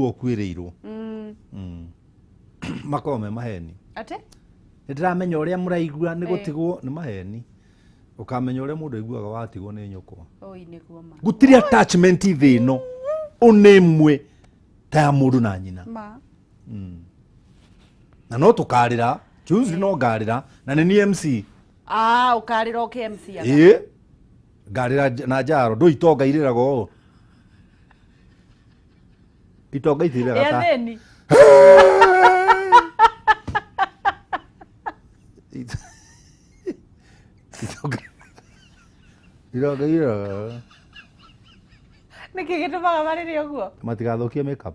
Ũkuĩrĩirwo makoragwo me maheni. Atĩ? Nĩ ndĩramenya ũrĩa mũraigua nĩ gũtigwo nĩ maheni. Ũkamenya ũrĩa mũndũ aiguaga watigwo nĩ nyũkwa. Oi, nĩguo ma. Gũtirĩ attachment thĩ ĩno ũnĩ ĩmwe ta ya mũndũ na nyina. Ma. Na no tũkarĩra Tuesday, no ngarĩra na nĩ niĩ MC. Ah, ũkarĩra ũkĩ MC aga. Ĩĩ, ngarĩra na njaro ndũ itonga irĩraga ũũ, itonga itirĩraga ta Ĩathĩni. Itonga irĩraga. Nĩkĩ gĩtũmaga marĩre ũguo? Matigathũkie makeup.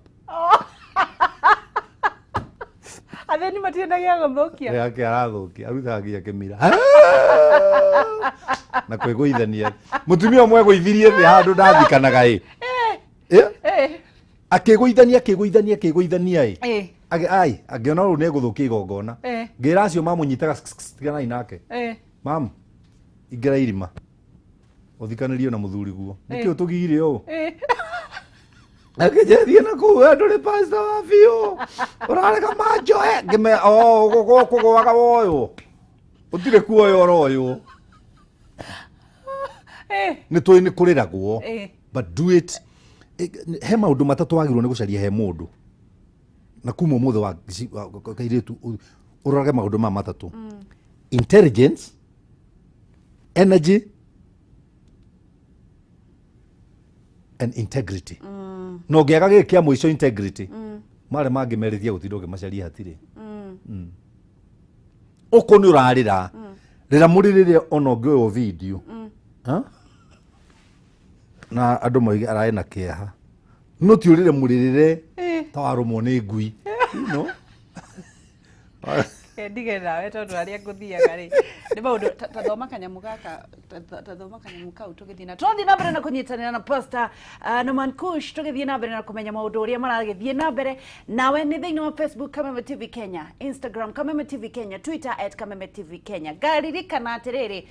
Athĩni matirĩ na gĩa gũthũkia. Yake arathũkia, arutaga nginya kĩmira na kwĩgũithania. Mũtumia ũmwe egũithirie thĩ handũ ndathikanaga ĩ. Ĩ? Akĩgũithania, akĩgũithania, akĩgũithania ĩ. Ai, angĩona rĩu nĩegũthũkia igongona. Ngĩra acio mamũnyitaga, "Tiganai nake. Mam, ingĩra irima ũthikanĩrio na mũthuri guo. Nĩkĩ ũtũgire ũũ?" Akĩnjerie na kũu, "We ndũrĩ pastor wa biũ, ũrarega manjoe." Ngĩme o gũkũgwaga woywo, ũtirĩ kuoya ũroywo. Nĩ tũĩ nĩ kũrĩragwo. But do it. He maũndũ matatũ wagĩrĩirwo nĩ gũcaria he mũndũ na kuma ũmũthĩ wa kairĩtu, ũrorage maũndũ maya matatũ: intelligence, energy and integrity. Na ũngĩaga gĩkĩ kĩa mũico, integrity, marĩa mangĩ merĩtie gũtinda ũkĩmacaria hatirĩ. Ũkũ nĩ ũrarĩra rĩra mũrĩrĩre ona ũngĩoywo video. Ha? Na andũ moige ararĩ na kĩeha, no ti ũrĩre mũrĩrĩre ta warũmwo nĩ ngui no. Ndige nawe tondũ harĩa ngũthiaga rĩ nĩ maũndũ ta thoma kanyamũ gaka, ta thoma kanyamũ kau tũgĩthiĩ na tũrathiĩ na mbere na kũnyitanĩra na Pastor Norman Kush, tũgĩthiĩ na mbere na kũmenya maũndũ ũrĩa maragĩthiĩ na mbere. Nawe nĩ thĩinĩ wa Facebook Kameme TV Kenya, Instagram Kameme TV Kenya, Twitter @KamemeTVKenya. Ngaririkana atĩrĩrĩ,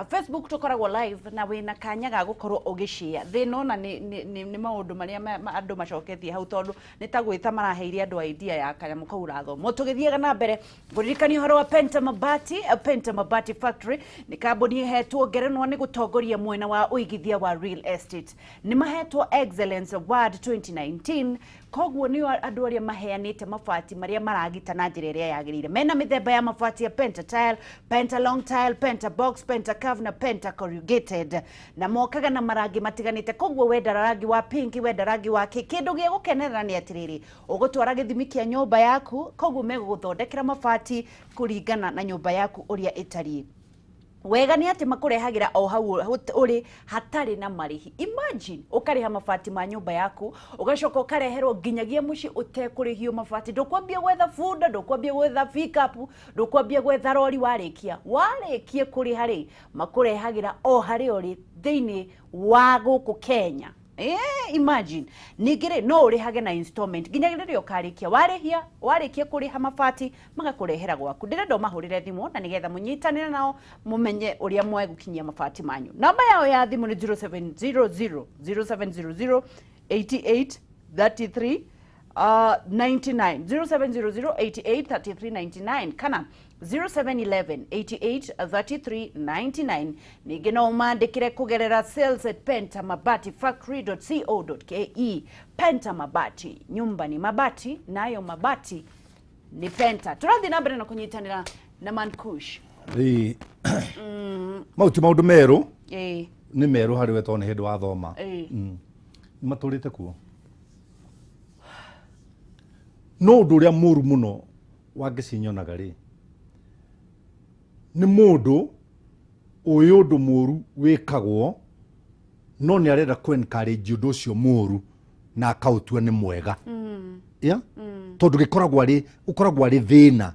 Facebook tũkoragwo live na wĩna kanya ga gũkorwo ũgĩshare thĩna ona nĩ maũndũ marĩa andũ macoketie hau, tondũ nĩ ta gwĩta maraheire andũ idea ya kanyamũ kau ũrathoma. Tũgĩthiaga na mbere ngũririkania ũhoro wa Penta Mabati. Penta Mabati Factory nĩ kambuni ĩhetwo ngerenwa nĩ gũtongoria mwena wa ũigithia wa real estate. Nĩ mahetwo Excellence Award 2019, koguo nĩo andũ arĩa maheanĩte mabati marĩa maragita na njĩra ĩrĩa yagĩrĩire. Mena mĩthemba ya mabati ya Penta Tile, Penta Long Tile, Penta Box, Penta Curve na Penta Corrugated, na mokaga na marangi matiganĩte. Koguo wenda rangi wa pink, wenda rangi wa kĩ, kĩndũ gĩa gũkenerera nĩ atĩrĩrĩ, ũgũtwara gĩthimi kĩa nyũmba yaku, koguo megũgũthondekera mabati kũringana na nyũmba yaku ũrĩa ĩtariĩ. Wega nĩ atĩ makũrehagĩra o hau ũrĩ hatarĩ na marĩhi. Imagine ũkarĩha mabati ma nyũmba yaku, ũgacoka ũkareherwo nginyagia mũciĩ ũtekũrĩhio mabati. Ndũkwambia gwetha bunda, ndũkwambia gwetha pickup, ndũkwambia gwetha rori. Warĩkia kũrĩha rĩ, makũrehagĩra o harĩa ũrĩ thĩinĩ wa gũkũ Kenya. Imagine. Ningĩ rĩ, no ũrĩhage na installment nginya rĩrĩa ũkarĩkia. Warĩhia, warĩkia kũrĩha mabati, magakũrehera gwaku. Ndĩrenda ũmahũrĩre thimũ na nĩgetha mũnyitanĩre nao, mũmenye ũrĩa mwegũkinyia mabati manyu. Namba yao ya thimũ nĩ 0700 0700 88 33 99, 0700 88 33 99 kana 0711 88 33 99. Ningĩ no ũmandĩkĩre kũgerera sales@pentamabatifactory.co.ke. Penta Mabati, nyumba ni mabati nayo mabati ni Penta. Tũrathiĩ na mbere na kũnyitanĩra na Mankush. Ĩĩ. Mau ti maũndũ merũ. Nĩ merũ harĩ we tondũ nĩ hĩndĩ wathoma. Nĩ matũrĩte kuo, no ũndũ ũrĩa mũru mũno wangĩcinyonaga rĩ, nĩ mũndũ ũĩ ũndũ mũru wĩkagwo, no nĩ arenda kũ encourage ũndũ ũcio mũru na akaũtua nĩ mwega. Yeah? Tondũ gĩkoragwo arĩ, ũkoragwo arĩ thĩna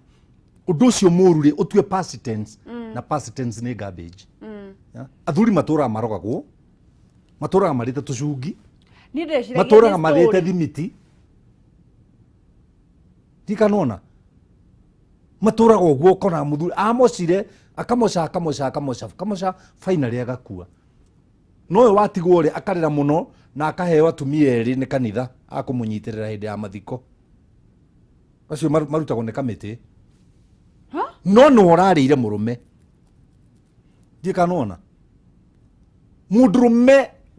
ũndũ ũcio mũru rĩ, ũtue past tense, na past tense nĩ garbage. Yeah? Athuri matũraga marogagwo, matũraga marĩte tũcungi. Niĩ ndeciragia Matũraga nĩ marĩte story. thimiti tikanona matũraga ũguo, ũkona mũthuri amocire, akamoca, akamoca, akamoca, akamoca, finally agakua. No ũyũ watigwo rĩ, akarĩra mũno na akaheo atumia erĩ nĩ kanitha. A kũmũnyitĩrĩra hĩndĩ ya mathiko acio marutagwo nĩ kamĩtĩ. No nĩ ũrarĩire mũrũme, ndiĩ kana nĩwona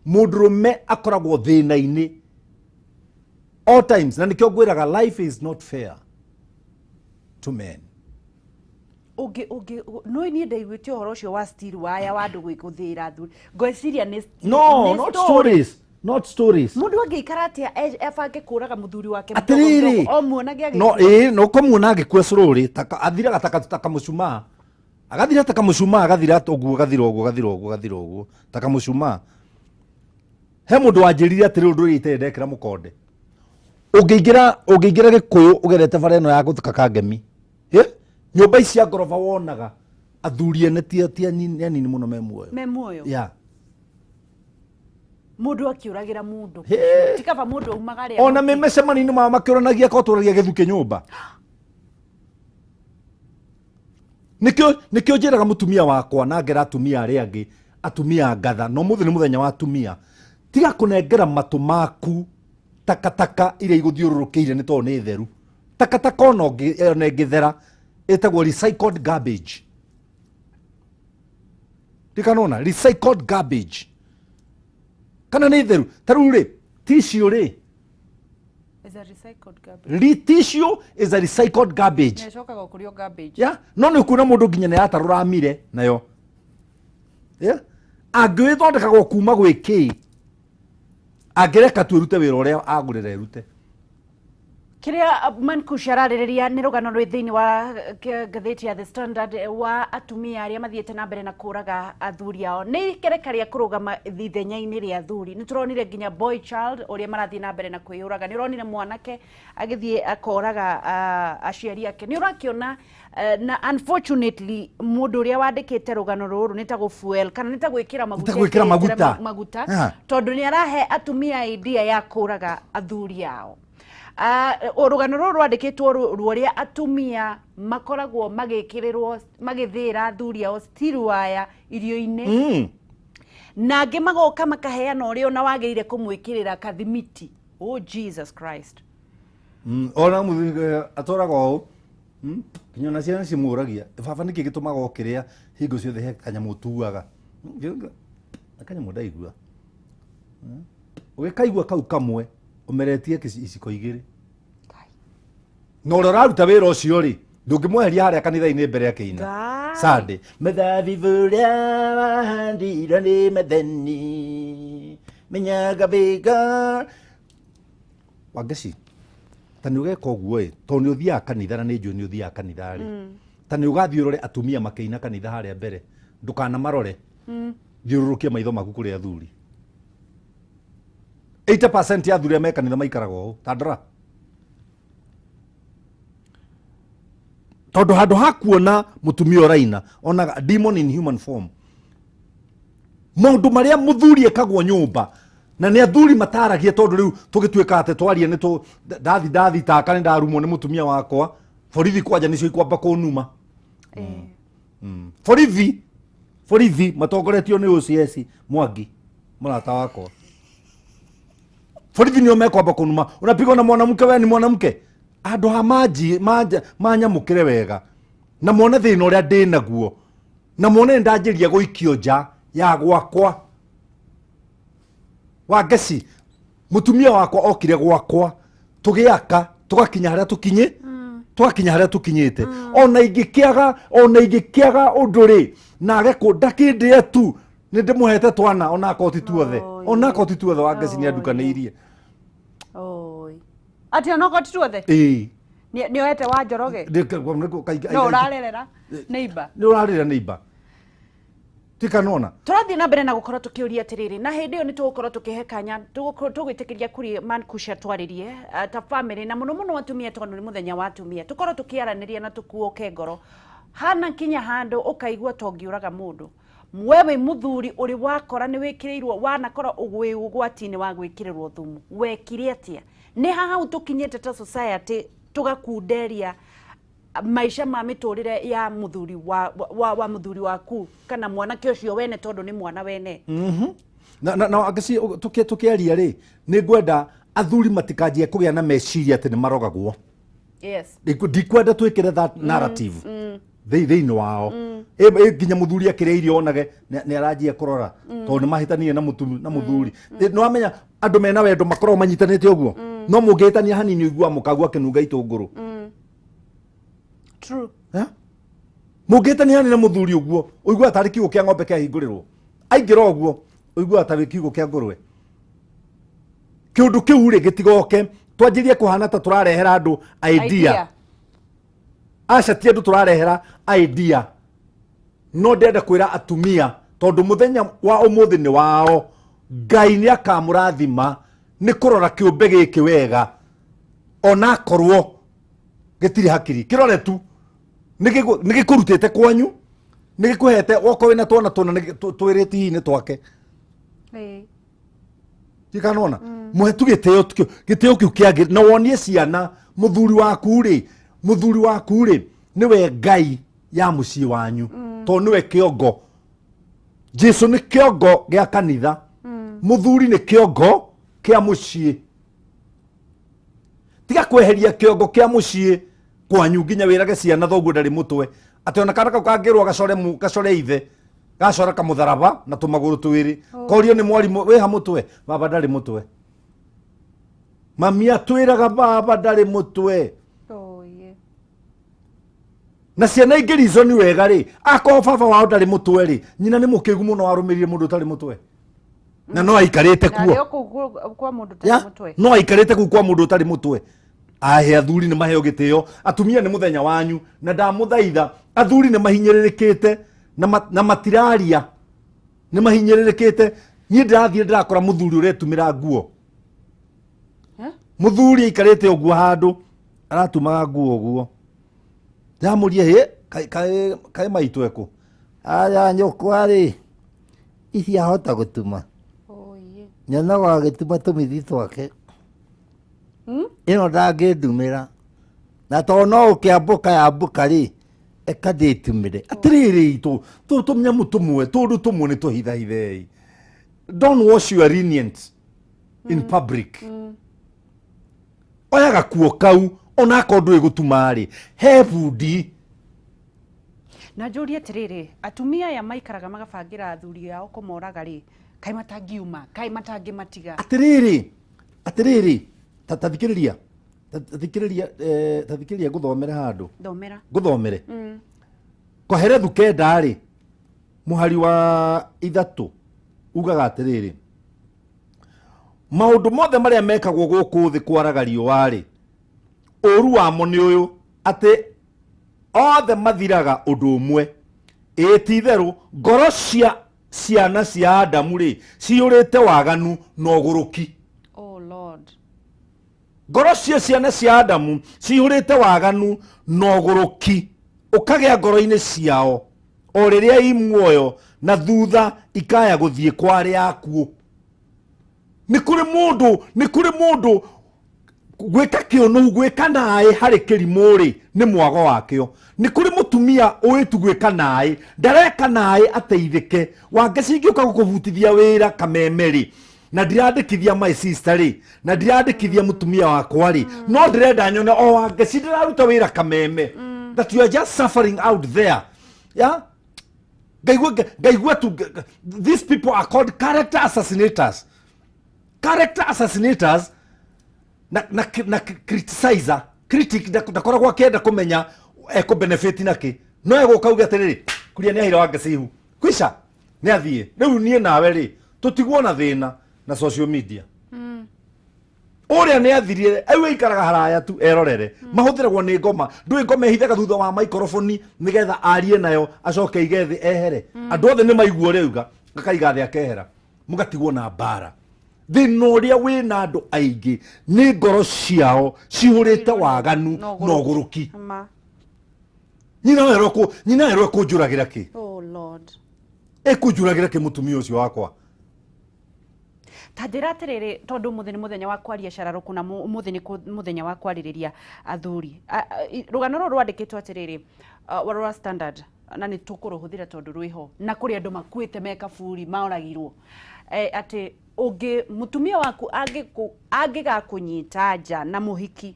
mũndũrũme akoragwo thĩna-inĩ all times, na nĩkĩo ngwĩraga life is not fair to men. Ũngĩ ũngĩ no niĩ ndaiguĩte ũhoro ũcio wa steel waya wa andũ gũthĩra athuri, ngwĩciria nĩ No, nĩ not story. stories, not stories. Mũndũ angĩikara atĩa abange kũraga mũthuri wake Atĩrĩrĩ, mdogo mdogo, o muonage agĩkua? No ĩĩ, no ũkamuona agĩkua slowly, athiraga ta kamũcumaa, agathira ta kamũcumaa, agathira ũguo, agathira ũguo, agathira ũguo, agathira ũguo ta kamũcumaa. He mũndũ wanjĩrire atĩrĩ, ũndũ ũrĩa itarĩ ndekĩra mũkonde, ũngĩingĩra Gĩkũyũ ũgerete bara ĩno ya gũtuka Kangemi, ĩ nyũmba ici cia ngoroba, wonaga athuri ene ti anini mũno me muoyo. Me muoyo. Yeah. Mũndũ akĩũragĩra mũndũ. Hĩ. Ti kaba mũndũ aumaga rĩa Ona me mĩcemanio-inĩ mao makĩũranagia ko tũragia gĩthukĩ nyũmba. Nĩkĩo njĩraga mũtumia wakwa na ngera atumia arĩa angĩ, atumia ngatha, na ũmũthĩ nĩ mũthenya wa atumia, tiga kũnengera matũ maku takataka iria igũthiũrũrũkĩirie, nĩ tondũ nĩ theru. Takataka ona ĩngĩthera ĩtagwo recycled garbage. Ndikanona recycled garbage kana nĩ theru. Ta rĩu rĩ, tissue rĩ, Is a recycled garbage. Tissue is a recycled garbage. Na ĩcokaga kũrĩo garbage. Yeah? No nĩ ũkuona mũndũ nginya nĩ atarũra mire nayo, yeah? Angĩwĩthondekagwo kuma gwĩ kĩ, angĩreka tu ĩrute wĩra ũrĩa agũrĩra ĩrute. Kĩrĩa Mankush ararĩrĩria nĩ rũgano rwĩ thĩinĩ wa ngathĩti ya The Standard, wa atumia arĩa mathiĩte na mbere na kũraga athuri ao. Nĩ ikereka rĩa kũrũgama ithenya-inĩ rĩa athuri. Nĩ tũronire nginya boy child ũrĩa marathiĩ na mbere na kwĩyũraga. Nĩ ũronire mwanake agĩthiĩ akoraga aciari ake. Nĩ ũrakĩona na unfortunately mũndũ ũrĩa wandĩkĩte rũgano rũrũ nĩ ta gũfuel kana nĩ ta gwĩkĩra maguta, Nĩ ta gwĩkĩra ekĩrĩte maguta. Maguta tondũ nĩ arahe atumia idea ya kũraga athuri ao. Rũgano rũrũ rwandĩkĩtwo rwa ũrĩa atumia makoragwo magĩkĩrĩrwo, magĩthĩra athuri ao steel wire irio-inĩ, na angĩ magoka makaheana ũrĩa ona wagĩrĩire kũmwĩkĩrĩra kathimiti. Oh Jesus Christ! Ona atũraga ũũ. Nginya ona ciana cimũragia, "Baba, nĩkĩ gĩtũmaga ũkĩrĩa hingo ciothe he kanyamũ ũtuaga?" Kanyamũ ndaigua. Ũgĩkaigua kau kamwe ũmeretie iciko igĩrĩ, na ũrĩa ũraruta wĩra ũcio rĩ, ndũngĩmweheria harĩa kanitha-inĩ mbere akĩina. Ngai. Sunday mĩthabibũ ũrĩa wahandirwo nĩ Metheni menyaga bĩga. Wangeci, ta nĩ ũgeka ũguo ĩ, tondũ nĩ ũthiaga kanitha, na nĩ njũĩ nĩ ũthiaga kanitha rĩ, ta nĩ ũgathiĩ ũrore atumia makĩina kanitha harĩa mbere, ndũkanamarore, thiũrũrũkie maitho maku kũrĩ athuri. 80% ya athuri arĩa me kanitha maikaraga ũũ ta ndora, tondũ handũ ha kuona mũtumia ũraina, onaga demon in human form. Maũndũ marĩa mũthuri ekagwo nyũmba, na nĩ athuri mataragia, tondũ rĩu tũgĩtuĩka atĩ twaria nĩ tũ ndathi ndathitaka nĩ ndarumwo nĩ mũtumia wakwa, borithi kwanja nĩcio ikwamba kũnuma. Borithi matongoretio nĩ OCS Mwangi, mũrata wakwa. Borithi nĩo mekwamba kũnuma, unapigwa na mwanamke, we ni mwanamke. Andũ ha manji manyamũkĩre wega na mone thĩna ũrĩa ndĩ naguo, na mone nĩ ndanjĩria gũikio nja ya gwakwa. Wangeci, mũtumia wakwa okire gwakwa tũgĩaka, tũgakinya harĩa tũkinyi, tũgakinya harĩa tũkinyĩte. Ona ingĩkĩaga ũndũ rĩ, nage ndakĩndĩe tu, nĩ ndĩmũhete twana ona akorwo ti tuothe. Oh, ona akorwo ti tuothe, Wangeci nĩ andukanĩirie. Oi. Atĩ onokorwo ti tuothe? Ĩĩ. Nĩ oete wa Njoroge? No ũrarerera neighbor. Nĩ ũrarĩra neighbor, tikanona. Tũrathiĩ na mbere na gũkorwo tũkĩũria atĩrĩrĩ, na hĩndĩ ĩyo nĩ tũgũkorwo tũkĩhe kanya, tũgwĩtĩkĩria kũrĩ Mankusha twarĩrie ta family, na mũno mũno atumia, tondũ nĩ mũthenya wa atumia, tũkorwo tũkĩaranĩria na tũkuoke ngoro hana kinya handũ ũkaigua ta ũngĩũraga mũndũ. We wĩ mũthuri ũrĩ wakora nĩ wĩkĩrĩirwo, wanakora wĩ ũgwati-inĩ wa gwĩkĩrĩrwo thumu, wekire atĩa? Nĩ ha hau tũkinyĩte ta society tũgakunderia maica ma mĩtũrĩre ya mũthuri wa mũthuri waku kana mwanake ũcio wene, tondũ nĩ mwana wene? Na angĩci tũkĩaria rĩ, nĩ ngwenda Athuri matikanjie kũgĩa na meciria atĩ nĩ marogagwo. Yes. Ndikwenda twĩkĩre that narrative thĩinĩ wao. Nginya mũthuri akĩrĩa irio onage nĩ aranjia kũrora tondũ nĩ mahĩtanirie na na mũthuri. Nĩ wamenya andũ mena wendo makoragwo manyitanĩte ũguo, no mũngĩhĩtania hanini ũiguaga mũkagua akĩnunga itũngũrũ. True. Mũngĩhĩtania hanini na mũthuri ũguo ũiguaga tarĩ kiugũ kĩa ng'ombe kĩahingũrĩrwo, aingĩra ũguo ũiguaga tarĩ kiugũ kĩa ngũrwe. Kĩũndũ kĩu rĩ gĩtigoke twanjĩrie kũhana ta tũrarehera andũ idea. Aca, ti andũ tũrarehera idea, no ndĩrenda kwĩra atumia tondũ mũthenya wa ũmũthĩ nĩ wao. Ngai nĩ akamũrathima nĩ kũrora kĩũmbe gĩkĩ wega, onakorwo gĩtirĩ hakiri, kĩrore tu. Nĩ gĩkũrutĩte kwanyu, nĩ gĩkũhete wokorwo wĩna twana tũna twĩrĩ tihi-inĩ twake. Tikanona muhe tu gĩtĩo gĩtĩo kĩu kĩagĩrĩire, na wonie ciana mũthuri waku rĩ, mũthuri waku rĩ nĩwe Ngai ya mũciĩ wanyu, tondũ nĩwe kĩongo. Jesu nĩ kĩongo gĩa kanitha, mũthuri nĩ kĩongo kĩa mũciĩ. Tiga kweheria kĩongo kĩa mũciĩ kwanyu nginya wĩrage ciana thoguo ndarĩ mũtwe, atĩ ona kana kau kangĩrwo gacore gacore ithe gacora kamũtharaba na tũmagũrũ twĩrĩ, korio nĩ mwarimũ wĩha mũtwe, baba ndarĩ mũtwe, mami atwĩraga baba ndarĩ mũtwe. Oh, yeah. Na ciana ingĩ reason wega rĩ, akorwo baba wao ndarĩ mũtwe rĩ, nyina nĩ mũkĩgu mũno warũmĩrire mũndũ ũtarĩ mũtwe na no aikarĩte Na kuo. arĩ o kũu kwa mũndũ ũtarĩ mũtwe. No aikarĩte kũu kwa mũndũ ũtarĩ mũtwe. Ahe athuri nĩ maheo gĩtĩo, atumia nĩ mũthenya wanyu, na ndamũthaitha, athuri nĩ mahinyĩrĩrĩkĩte na matiraria, nĩ mahinyĩrĩrĩkĩte. Niĩ ndĩrathiĩ ndĩrakora mũthuri ũretumĩra nguo. Eh? Mũthuri aikarĩte ũguo handũ aratumaga nguo ũguo, ndamũrie, hĩ, kaĩ maitũ ekũ Aya nyũkwa rĩ, ici ahota gũtuma. Oh, yeah. Nyonaga agĩtuma tũmĩthi twake. Ĩno ndangĩndumĩra na tondũ no ũkĩambũka yambũka rĩ, eka ndĩtumĩre. Atĩrĩrĩ, tũ tũnyamũ tũmwe, tũndũ tũmwe nĩ tũhithahithei. Don't wash your lenient in public. Oya gakuo kau, onakorwo ndũĩ gũtuma rĩ, he bundi. Na njũrie atĩrĩrĩ, atumia aya maikaraga magabangĩra athuri ao kũmoraga rĩ, kaĩ matangiuma, kaĩ matangĩmatiga? Atĩrĩrĩ, atĩrĩrĩ, ta thikĩrĩria, ta thikĩrĩria, ta thikĩrĩria ngũthomere handũ. Thomera. Ngũthomere Koherethu 9 rĩ, mũhari wa 3, ugaga atĩrĩrĩ, maũndũ mothe marĩa mekagwo gũkũ thĩ kwaraga riũa rĩ, ũru wamo nĩ ũyũ, atĩ othe mathiraga ũndũ ũmwe. Ĩĩ, ti itherũ ngoro cia ciana cia Adamu rĩ ciyũrĩte waganu na ũgũrũki. Oh Lord. Ngoro cia ciana cia Adamu cihũrĩte waganu na ũgũrũki ũkagĩa ngoro-inĩ ciao o rĩrĩa i muoyo, na thutha ikaya gũthiĩ kwa arĩa akuũ. Nĩ kũrĩ mũndũ, nĩ kũrĩ mũndũ gwĩka kĩũnũhu, gwĩka naĩ harĩ kĩrimũ rĩ nĩ mwago wakĩo. Nĩ kũrĩ mũtumia ũĩ tu gwĩka naĩ, ndareka naĩ ateithĩke. Wange cingĩũka gũkũbutithia wĩra kameme rĩ, na ndirandĩkithia my sister rĩ, na ndirandĩkithia mũtumia wakwa rĩ, no ndĩrenda nyone o Wangeci ndĩraruta wĩra kameme, that you are just suffering out there, yeah? Ngaigua, ngaigua tu these people are called character assassinators, character assassinators na criticizer, critic. Ndakoragwo akĩenda kũmenya ekũ benefit nakĩ, no egũka uge atĩrĩrĩ, kuria nĩ ahira Wangeci ihu kwisha nĩ athiĩ. Rĩu niĩ nawe rĩ tũtigwo na thĩna na social media. Ũrĩa nĩ athirire au aikaraga haraya tu erorere. Mahũthĩragwo nĩ ngoma. Ndũĩ ngoma ĩhithaga thutha wa maikoroboni nĩgetha arie nayo, acoke aige thĩ ehere. Andũ othe nĩ maigua ũrĩa auga, akaiga thĩ akehera, mũgatigwo na mbara. Thĩna ũrĩa wĩna andũ aingĩ nĩ ngoro ciao cihũrĩte waganu na ũgũrũki. Ma. Nyina werwo ekũnjũragĩra kĩ? Oh Lord. Ekũnjũragĩra kĩ mũtumia ũcio wakwa? Ta njĩra atĩrĩrĩ, tondũ ũmũthĩ nĩ mũthenya wa kwaria cararũkũ na ũmũthĩ nĩ mũthenya wa kwarĩrĩria athuri. Rũgano rũrũ rwandĩkĩtwo atĩrĩrĩ, rwa Standard, na nĩ tũkũrũhũthĩra tondũ rwĩho na kũrĩ andũ makuĩte me kaburi maoragirwo, atĩ Ũngĩ mũtumia waku angĩgakũnyita nja na mũhiki,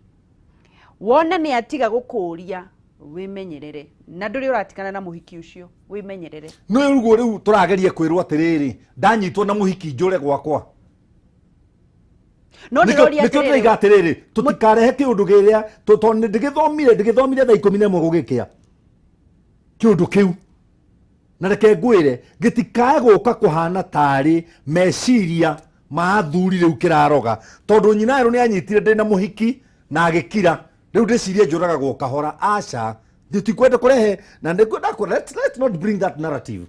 wone nĩ atiga gũkũria, wĩmenyerere, na ndũrĩ ũratigana na mũhiki ũcio, wĩmenyerere. Nĩ ũguo rĩu tũrageria kwĩrwo atĩrĩrĩ, ndanyitwo na mũhiki njũre gwakwa. No ndĩroria Nĩkĩo atĩrĩrĩ, ndĩraiga atĩrĩrĩ, tũtikarehe kĩũndũ kĩrĩa tondũ nĩ ndĩgĩthomire thaa 11 gũgĩkĩa kĩũndũ kĩu, na reke ngwĩre gĩtikae gũka kũhana tarĩ meciria ma athuri rĩu kĩraroga, tondũ nyina erũ nĩ anyitire ndĩna mũhiki na agĩkira, rĩu ndĩcirie njũragagwo kahora. Aca, tutikwenda kũrehe na nĩngwenda let's not bring that narrative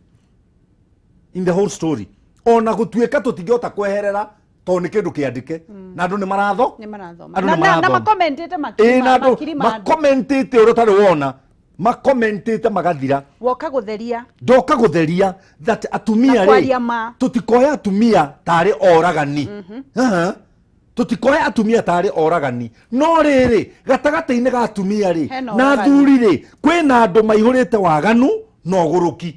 in the whole story, ona gũtuĩka tũtingĩhota kweherera tondũ nĩ kĩndũ kĩandĩke na andũ nĩ maratho Nĩ marathoma. Andũ Na nĩ na marathoma. Makomentĩte makiri Ĩĩ, na andũ makiri ma andũ. Makomentĩte ũrĩa ũtarĩ wona, makomentĩte magathira. Woka gũtheria. Ndoka gũtheria that atumia Na rĩ kwaria ma. Tũtikoe atumia tarĩ oragani. Aha. Tũtikoe atumia tarĩ oragani, no rĩrĩ gatagatĩ-inĩ ga atumia rĩ Hena na ũragani. Athuri rĩ, kwĩna andũ maihũrĩte waganu na ũgũrũki.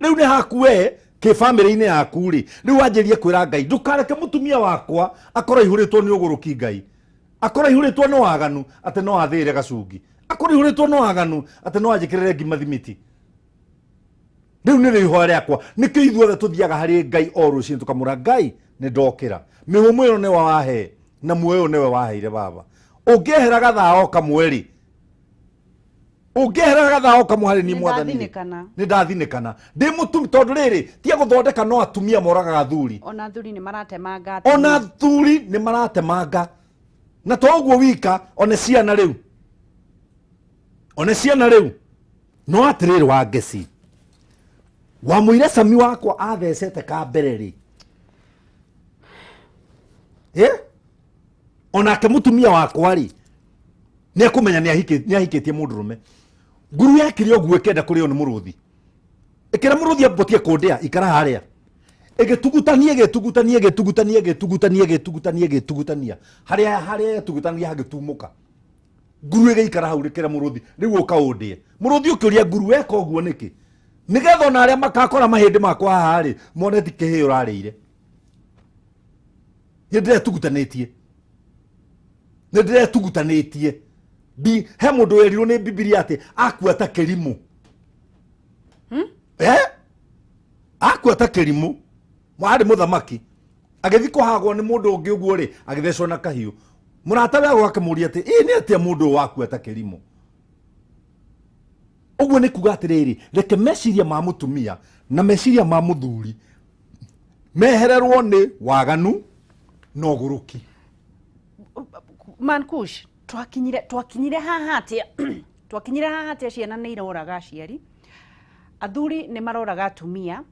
Rĩu nĩ haku we kĩbamĩrĩ-inĩ yaku rĩ, rĩu wanjĩrie kwĩra Ngai, ndũkareke mũtumia wakwa akorwo aihũrĩtwo nĩ ũgũrũki, Ngai, akorwo aihũrĩtwo nĩ waganu atĩ no athĩre gacungi, akorwo aihũrĩtwo nĩ waganu atĩ no anjĩkĩrĩre ngima thimiti. Rĩu nĩ rĩo ihoya rĩakwa. Nĩkĩo ithuothe tũthiaga harĩ Ngai o rũcinĩ tũkamũra, Ngai, nĩ ndokĩra, mĩhũmũ ĩno nĩwe wahe na muoyo ũyũ nĩwe waheire baba. Ũngĩehera gathaa o kamwe rĩ, ũngĩehera gathaa o kamwe harĩ niĩ Nĩ Mwathani rĩ, ndathinĩkana. Nĩ ndathinĩkana ndĩ mũtumi, tondũ rĩrĩ tia gũthondeka no atumia moragaga athuri. Ona athuri nĩ maratemanga Ona atumia. Athuri nĩ maratemanga, na to ũguo wika, one ciana rĩu, one ciana rĩu. No atĩrĩrĩ, wa ngeci wamũire cami wakwa athecete ka mbere rĩ, eh? Onake mũtumia wakwa rĩ, nĩ ekũmenya nĩ ahikĩtie mũndũrũme. Nguru yakire ũguo ĩkenda kũrĩo nĩ mũrũthi, ĩkĩra mũrũthi ambotie kũndĩa, ikara harĩa, ĩgĩtugutania, ĩgĩtugutania, ĩgĩtugutania, ĩgĩtugutania, ĩgĩtugutania, ĩgĩtugutania, harĩa harĩa yatugutania hagĩtumũka, nguru ĩgĩikara hau, rĩkĩra mũrũthi, rĩu ũka ũndĩe. Mũrũthi ũkĩũria nguru, weka ũguo nĩkĩ? Nĩgetha ona arĩa makakora mahĩndĩ makwa haha rĩ, mone ti kĩhĩ ũrarĩire. Nĩ ndĩretugutanĩtie, nĩ ndĩretugutanĩtie. He mũndũ werirwo nĩ Bibilia atĩ akua ta kĩrimũ, eh? Akua ta kĩrimũ, arĩ mũthamaki, agĩthiĩ kũhagwo nĩ mũndũ ũngĩ ũguo rĩ, agĩthecwo na kahiũ. Mũrata we agoka akĩmũria atĩ ĩ nĩ atĩa mũndũ ũyũ wakua ta kĩrimũ ũguo? Nĩ kuga atĩrĩrĩ, reke meciria ma mũtumia na meciria ma mũthuri mehererwo nĩ waganu na ũgũrũki. Mankush, twakinyire haha atia? Twakinyire haha atia? Ciana nĩ iroraga aciari, athuri nĩ maroraga atumia,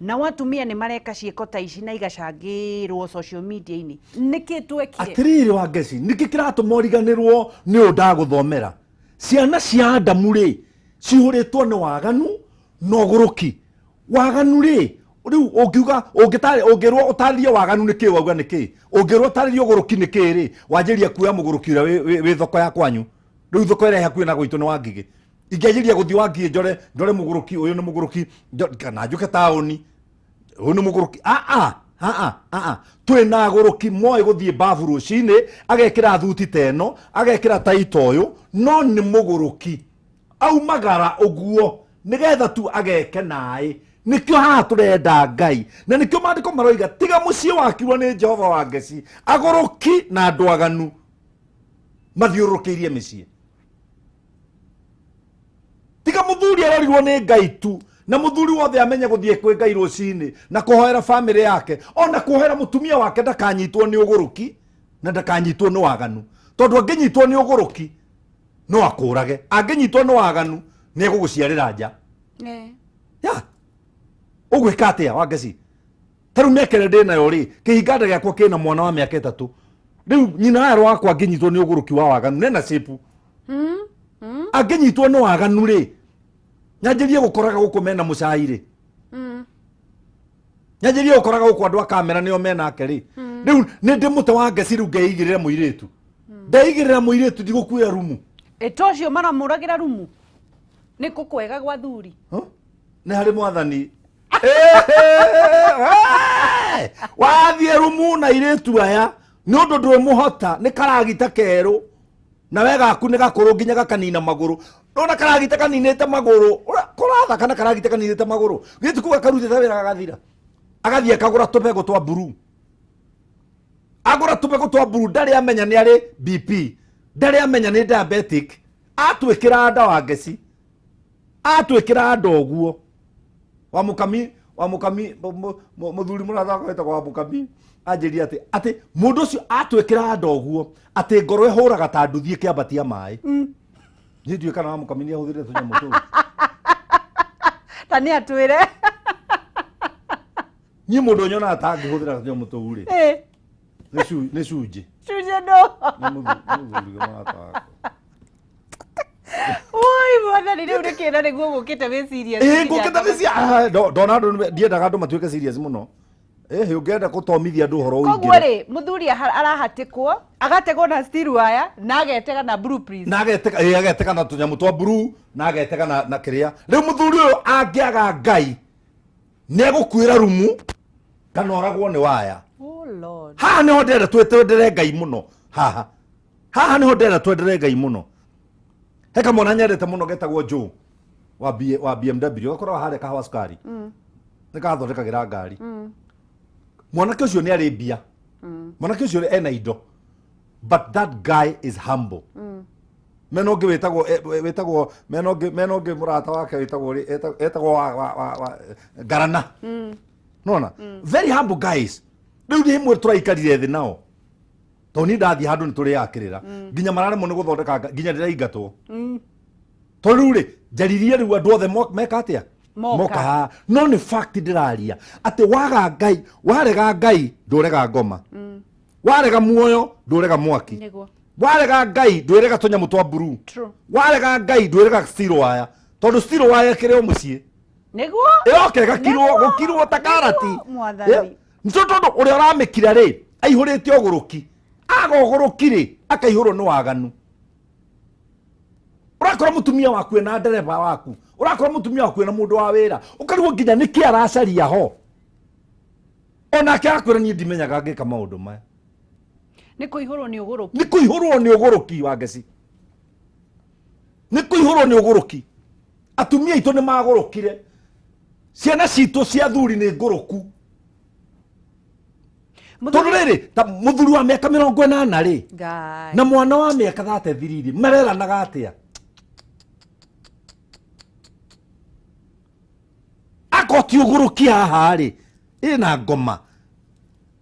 nao atumia nĩ mareka ciĩko ta ici na igacangĩrwo social media-inĩ. Nĩkĩ twekire? Atĩrĩrĩ wa ngeci, nĩkĩ kĩratũma ũriganĩrwo nĩ ũũ ndagũthomera? Ciana cia Adamu rĩ, cihũrĩtwo nĩ waganu na ũgũrũki. Waganu rĩ, rĩu ũngiuga, ũngĩtarĩ ũngĩrwo ũtarĩrie waganu nĩ kĩĩ, wauga nĩ kĩĩ? Ũngĩrwo ũtarĩrie ũgũrũki nĩ kĩĩ rĩ, wanjĩrĩria kuoya mũgũrũki ũrĩa wĩ thoko ya kwanyu. Rĩu thoko ĩrĩa ĩ hakuhĩ na gwitũ nĩ Wangigĩ. Ingĩanjĩrĩria gũthiĩ Wangigĩ njore ndore mũgũrũki ũyũ nĩ mũgũrũki, kana njũke taũni, ũyũ nĩ mũgũrũki. Aa aa aa, twĩ na agũrũki moĩ gũthiĩ babu rũcinĩ, agekĩra thuti ta ĩno, agekĩra taita ũyũ, no nĩ mũgũrũki, aumagara ũguo nĩgetha tu ageke naĩ. Nĩkĩo haha tũrenda Ngai, na nĩkĩo maandĩko maroiga, tiga mũciĩ wakirwo nĩ Jehova, wa ngeci, agũrũki na andũ aganu mathiũrũrũkĩirie mĩciĩ. Tiga mũthuri arorirwo nĩ Ngai tu, na mũthuri wothe amenye gũthiĩ kwĩ Ngai rũcinĩ na kũhoera bamĩrĩ yake, ona kũhoera mũtumia wake ndakanyitwo nĩ ũgũrũki na ndakanyitwo nĩ waganu, tondũ angĩnyitwo nĩ ũgũrũki no akũrage, angĩnyitwo nĩ waganu nĩ egũgũciarĩra nja. Ya ũgwĩka atĩa, Wangeci? Ta rĩu mĩaka ĩrĩa ndĩ nayo rĩ, kĩhinganda gĩakwa kĩna mwana wa mĩaka 3 rĩu. Nyina werũ wakwa angĩnyitwo nĩ ũgũrũki wa waganu, nena shape, angĩnyitwo nĩ waganu rĩ, nyanjĩrie gũkoraga gũkũ mena mũcai rĩ, nyanjĩrie gũkoraga gũkũ andũ a kamera nĩo menake rĩ. Rĩu nĩ ndĩ mũte wa ngeci, rĩu ngeigĩrĩra mũirĩtu, ndeigĩrĩra mũirĩtu, ndigũkuĩra rumu. Ĩto ũcio maramũragĩra rumu nĩ kũ kwega gwa thuri? Huh? Nĩ harĩ Mwathani. Wathiĩ rumu na airĩtu aya nĩ ũndũ ndwĩmũhota nĩ karagita kerũ na we gaku nĩ gakũrũ nginya gakanina magũrũ. Ndona karagita kaninĩte magũrũ, kũrathaka na karagita kaninĩte magũrũ, gĩti kuga karutĩte wĩra gagathira, agathiĩ akagũra tũbegũ twa mburu, agũra tũbegũ twa mburu, ndarĩ amenya nĩ arĩ BP, ndarĩ amenya nĩ diabetic, atwĩkĩra nda wa ngeci, atwĩkĩra nda ũguo. Wa mũkami, wa mũkami, mũthuri mũrata wakwa wĩtagwo wa mũkami anjĩrire atĩ mũndũ ũcio atwĩkĩra nda ũguo atĩ ngoro ĩhũraga ta nduthi ĩkĩambatia maĩ. Niĩ ndiũĩ kana wa mũkami nĩ ahũthĩrĩte tũnyamũ tũu. Ta nĩ atwĩre. Niĩ mũndũ nyonaga ta angĩhũthĩra tũnyamũ tũu rĩ, nĩ cunjĩ. Cunjĩ ndũ? Nĩ mũthuri mũrata wakwa. Oi, mwathani, rĩu nĩ kĩna nĩguo gũkĩte wĩ serious. Ĩĩ, ngũkĩte wĩ serious. Ndona andũ ndiendaga andũ matuĩke serious mũno. Ũngĩenda gũthomithia andũ ũhoro Koguo ũingĩre. rĩ, mũthuri arahatĩkwo, agategwo na steel wire, na agetega na blue prince. Na agetega, agetega na tũnyamũ twa blue, na agetega na kĩrĩa. Rĩu mũthuri ũyũ angĩaga Ngai, nĩ egũkuĩra rumu, kana oragwo nĩ waya. Oh Lord. Haha nĩho ndĩrenda twendere Ngai mũno. Haha. Haha nĩho ndĩrenda twendere Ngai mũno. He kamwana nyendete mũno getagwo Joe wa BMW, gakoragwo harĩa kahawa cukari. Nĩ gathondekagĩra ngari. Mwanake ũcio nĩ arĩ mbia. Mwanake ũcio ena indo. But that guy is humble. Mena ũngĩ wĩtagwo, wĩtagwo, mena ũngĩ, mena ũngĩ mũrata wake wĩtagwo rĩ, etagwo wa Ngarana. Nona? Very humble guys. Rĩu nĩ hĩmwe tũraikarire thĩ nao. Tondũ niĩ ndathiĩ handũ nĩ tũrĩakĩrĩra. Nginya mararemwo nĩ gũthondeka nginya ndĩraingatwo. Tondũ rĩu rĩ, njaririe rĩu andũ othe meka atĩa? Moka. Moka haha. No nĩ fact ndĩraria atĩ waga Ngai, warega Ngai ndũrega ngoma. Warega muoyo ndũrega mwaki. Nĩguo. Warega Ngai ndwĩrega tũnyamũ twa blue. True. Warega Ngai ndwĩrega steel wire. Tondũ steel wire ĩkĩrĩ o mũciĩ. Nĩguo. Ĩroka ĩgakirwo, Nĩguo. gũkirwo ta karati. Nĩguo, mwathani. Nĩ tondũ ũrĩa ũramĩkira rĩ, aihũrĩte ũgũrũki. Aga ũgũrũki rĩ, akaihũrwo nĩ waganu. Ũrakora mũtumia waku ena ndereba waku, ũrakora mũtumia waku ena mũndũ wa wĩra, ũkarigwo nginya nĩkĩ aracaria ho. Onake akwĩra niĩ ndimenyaga ngĩka maũndũ maya. Nĩ kũihũrwo nĩ ũgũrũki. Nĩ kũihũrwo nĩ ũgũrũki wa ngeci. Nĩ kũihũrwo nĩ ũgũrũki. Atumia aitũ nĩ magũrũkire. Ciana citũ cia thuri nĩ ngũrũku. Tondũ rĩrĩ, ta mũthuri wa mĩaka mĩrongo ĩnana rĩ, Ngai. na mwana wa mĩaka 33 rĩ, mareranaga atĩa? Akorwo ti ũgũrũki haha rĩ, ĩna ngoma.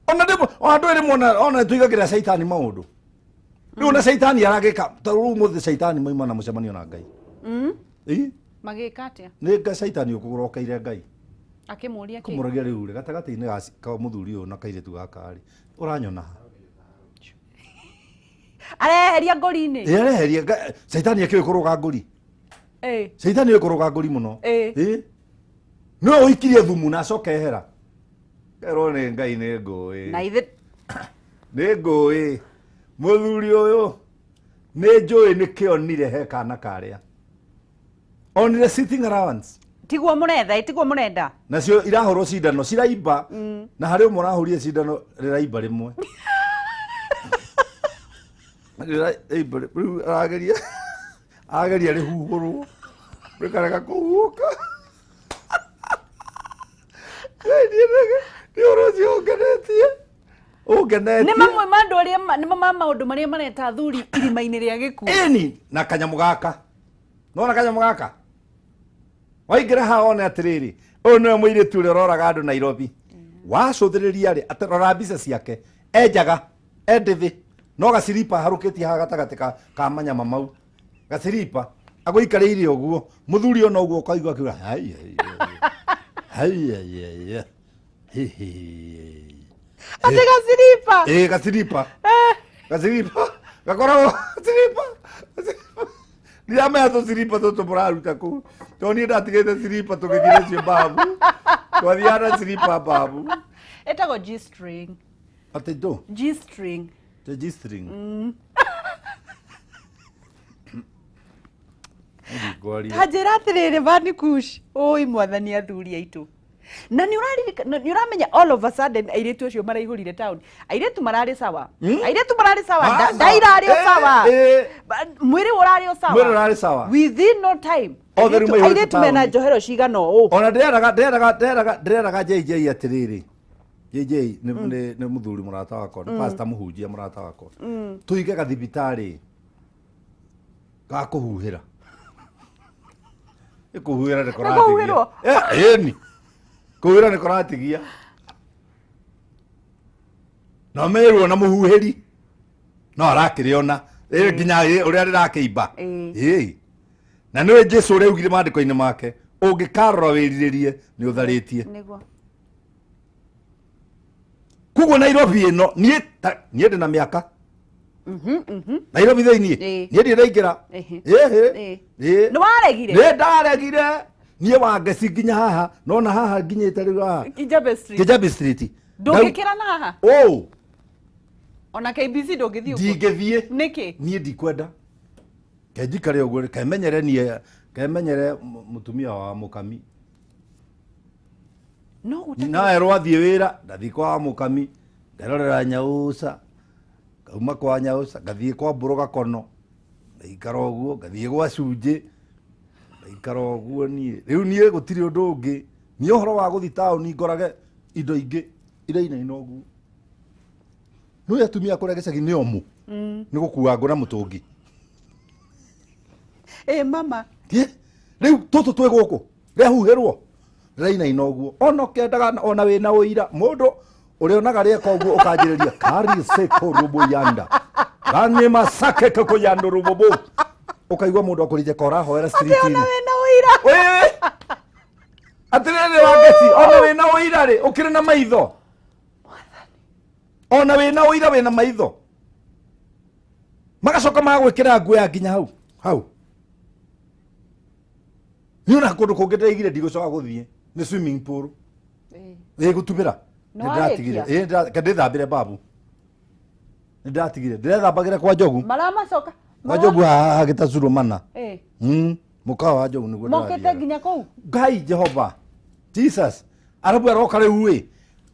Ona ndĩ, ona ndũĩ rĩmwe ona nĩtũigagĩrĩra caitani maũndũ. Rĩu ona caitani aragĩka, ta rĩu ũmũthĩ caitani mauma na mũcemanio na Ngai. Ĩ? Magĩka atĩa? Nĩ caitani ũkũrokeire Ngai. Akĩmũria kĩ? Kũmũragia rĩu rĩ, gatagatĩ-inĩ ka mũthuri ũyũ na kairĩtu gaka rĩ, ũranyona ha? Areheria ngũri-inĩ? Ĩ, areheria caitani akĩũĩ kũrũga ngũri. Caitani ũĩ kũrũga ngũri mũno. Ĩ? No ũikirie thumu na acoke ehera. Kerwo nĩ Ngai nĩ ngũĩ. Na ithe Nĩ ngũĩ. Mũthuri ũyũ nĩ njũĩ nĩ kĩonire he kana karĩa. Onire sitting allowance. Tiguo mũretha, tiguo mũrenda. Nacio irahũrwo cindano, ciraimba. Na harĩ ũmwe ũrahũrire cindano rĩraimba rĩmwe. Rĩraimba rĩu arageria rĩhuhũrwo. Rĩkarega kũhuhũka. Nĩ ũhoro ũcio ũngenetie. Ũngenetie. Nĩ mamwe ma andũ arĩa nĩ ma maũndũ marĩa mareta athuri irima-inĩ rĩa gĩkuũ. Ĩni, na kanyamũ gaka. Nona kanyamũ gaka? Waingĩra haha wone atĩrĩrĩ, ũyũ nĩwe mũirĩtu ũrĩa ũroraga andũ Nairobi. Wacũthĩrĩria rĩ, atĩ rora mbica ciake, enjaga, endĩthĩ, no gaciripa aharũkĩtie haha gatagatĩ ka manyama mau. Gaciripa, agũikarĩire ũguo, mũthuri ona ũguo ũkaigua akiuga, hai, hai, hai, hai, hai, hai, hi, hi, hi. Atĩ gaciripa? Ĩĩ, gaciripa. Gaciripa. Gakoragwo gaciripa. Gaciripa. Ndiramenya tũciripa tũtũ mũraruta kũu. Tondũ niĩ ndatigĩte ciripa tũgĩthiĩ nacio mbabu. Twathiaga na ciripa mbabu. Ĩtagwo G-string. Atĩ ndũ? G-string. The G-string. Ngwaria. Ta njĩra atĩrĩrĩ, Van Kush, ũĩ mwathani athuri aitũ. Na nĩ ũraririkana, nĩ ũramenya all of a sudden airĩtu acio maraihũrire town, airĩtu mararĩ sawa, airĩtu mararĩ sawa, nda irarĩ o sawa, mwĩrĩ ũrarĩ o sawa. Mwĩrĩ ũrarĩ sawa. Within no time Othe rĩu maihũrĩte airĩtu mena taũni. njohero cigana ũũ. Ona ndĩreraga JJ atĩrĩrĩ, JJ nĩ mũthuri mũrata wakwa, nĩ pastor mũhunjia mũrata wakwa, tũige gathibitarĩ ga kũhuhĩra. Nĩ kũhuhĩra nĩ kũratigia. Kũhuhĩrwo? Ĩni kũhuhĩra nĩ kũratigia na merwo na mũhuhĩri no arakĩrĩona nginya ũrĩa rĩrakĩimba. Ĩĩ. Na nĩwe Jesu ũrĩa augire maandĩko-inĩ make, ũngĩkarora wĩrirĩrie nĩ ũtharĩtie. Nĩguo. Koguo Nairobi ĩno niĩ ndĩ na mĩaka Nairobi thĩiniĩ, niĩ ndirĩ ndaingĩra. Ĩhĩ. Ĩĩ. Nĩ waregire? Nĩ ndaregire niĩ wangeci nginya haha nona haha nginyĩte rĩu haha. Kijabe Street. Kijabe Street. Ndũngĩkĩra na haha? Ũ. Ona KBC ndũngĩthiĩ ũguo? Ndingĩthiĩ. Nĩkĩ? Niĩ ndikwenda kenjikare ũguo, kemenyere niĩ, kemenyere mũtumia wa mũkami. No gũtakĩrĩ. Na erwo athiĩ wĩra, ndathiĩ kwa mũkami, ngerorera nyauca, ngauma kwa nyauca ngathiĩ kwa mbũrũ gakono, ngaikara ũguo, ngathiĩ gwa cunjĩ, ngaikara ũguo. Niĩ rĩu niĩ gũtirĩ ũndũ ũngĩ, niĩ ũhoro wa gũthiĩ taũni ngorage indo ingĩ irainaina ũguo. Nĩũĩ atumia kũrĩa gĩcagi nĩ omũ nĩ gũkua ngũ na mũtũngi. Ĩ mama. Ĩ, rĩu tũtũ twĩ gũkũ rĩahuhĩrwo rĩrainaina ũguo, ona ũkĩendaga ona wĩna ũira mũndũ ũrĩonaga rĩeka ũguo ũkanjĩrĩria kari seko rubo yanda rani masake koko yando rubobo, ũkaigua mũndũ akũrĩte ka ũrahoera Ona street-inĩ. Wĩna ũira. Ĩĩ. Atĩrĩrĩ wangeci, ona wĩna ũira rĩ, ũkĩrĩ na maitho, ona wĩna ũira wĩna maitho, magacoka magwĩkĩra nguo ya nginya hau hau. Niĩ ona kũndũ kũngĩ ndĩraigire ndigũcoka gũthiĩ nĩ swimming pool. Ĩ gũtubĩra. Nĩ Nĩ ndĩratigire. warĩkia? Ĩ, ke ndĩthambĩre babu, nĩ ndĩratigire, ndĩrethambagĩra kwa njogu. Maramacoka. Kwa njogu haha gĩtacurũ mana. Mũkawa wa njogu nĩguo Mokĩte ndĩrathiaga. nginya kũu. Ngai Jehova Jesus arabu aroka rĩu ĩ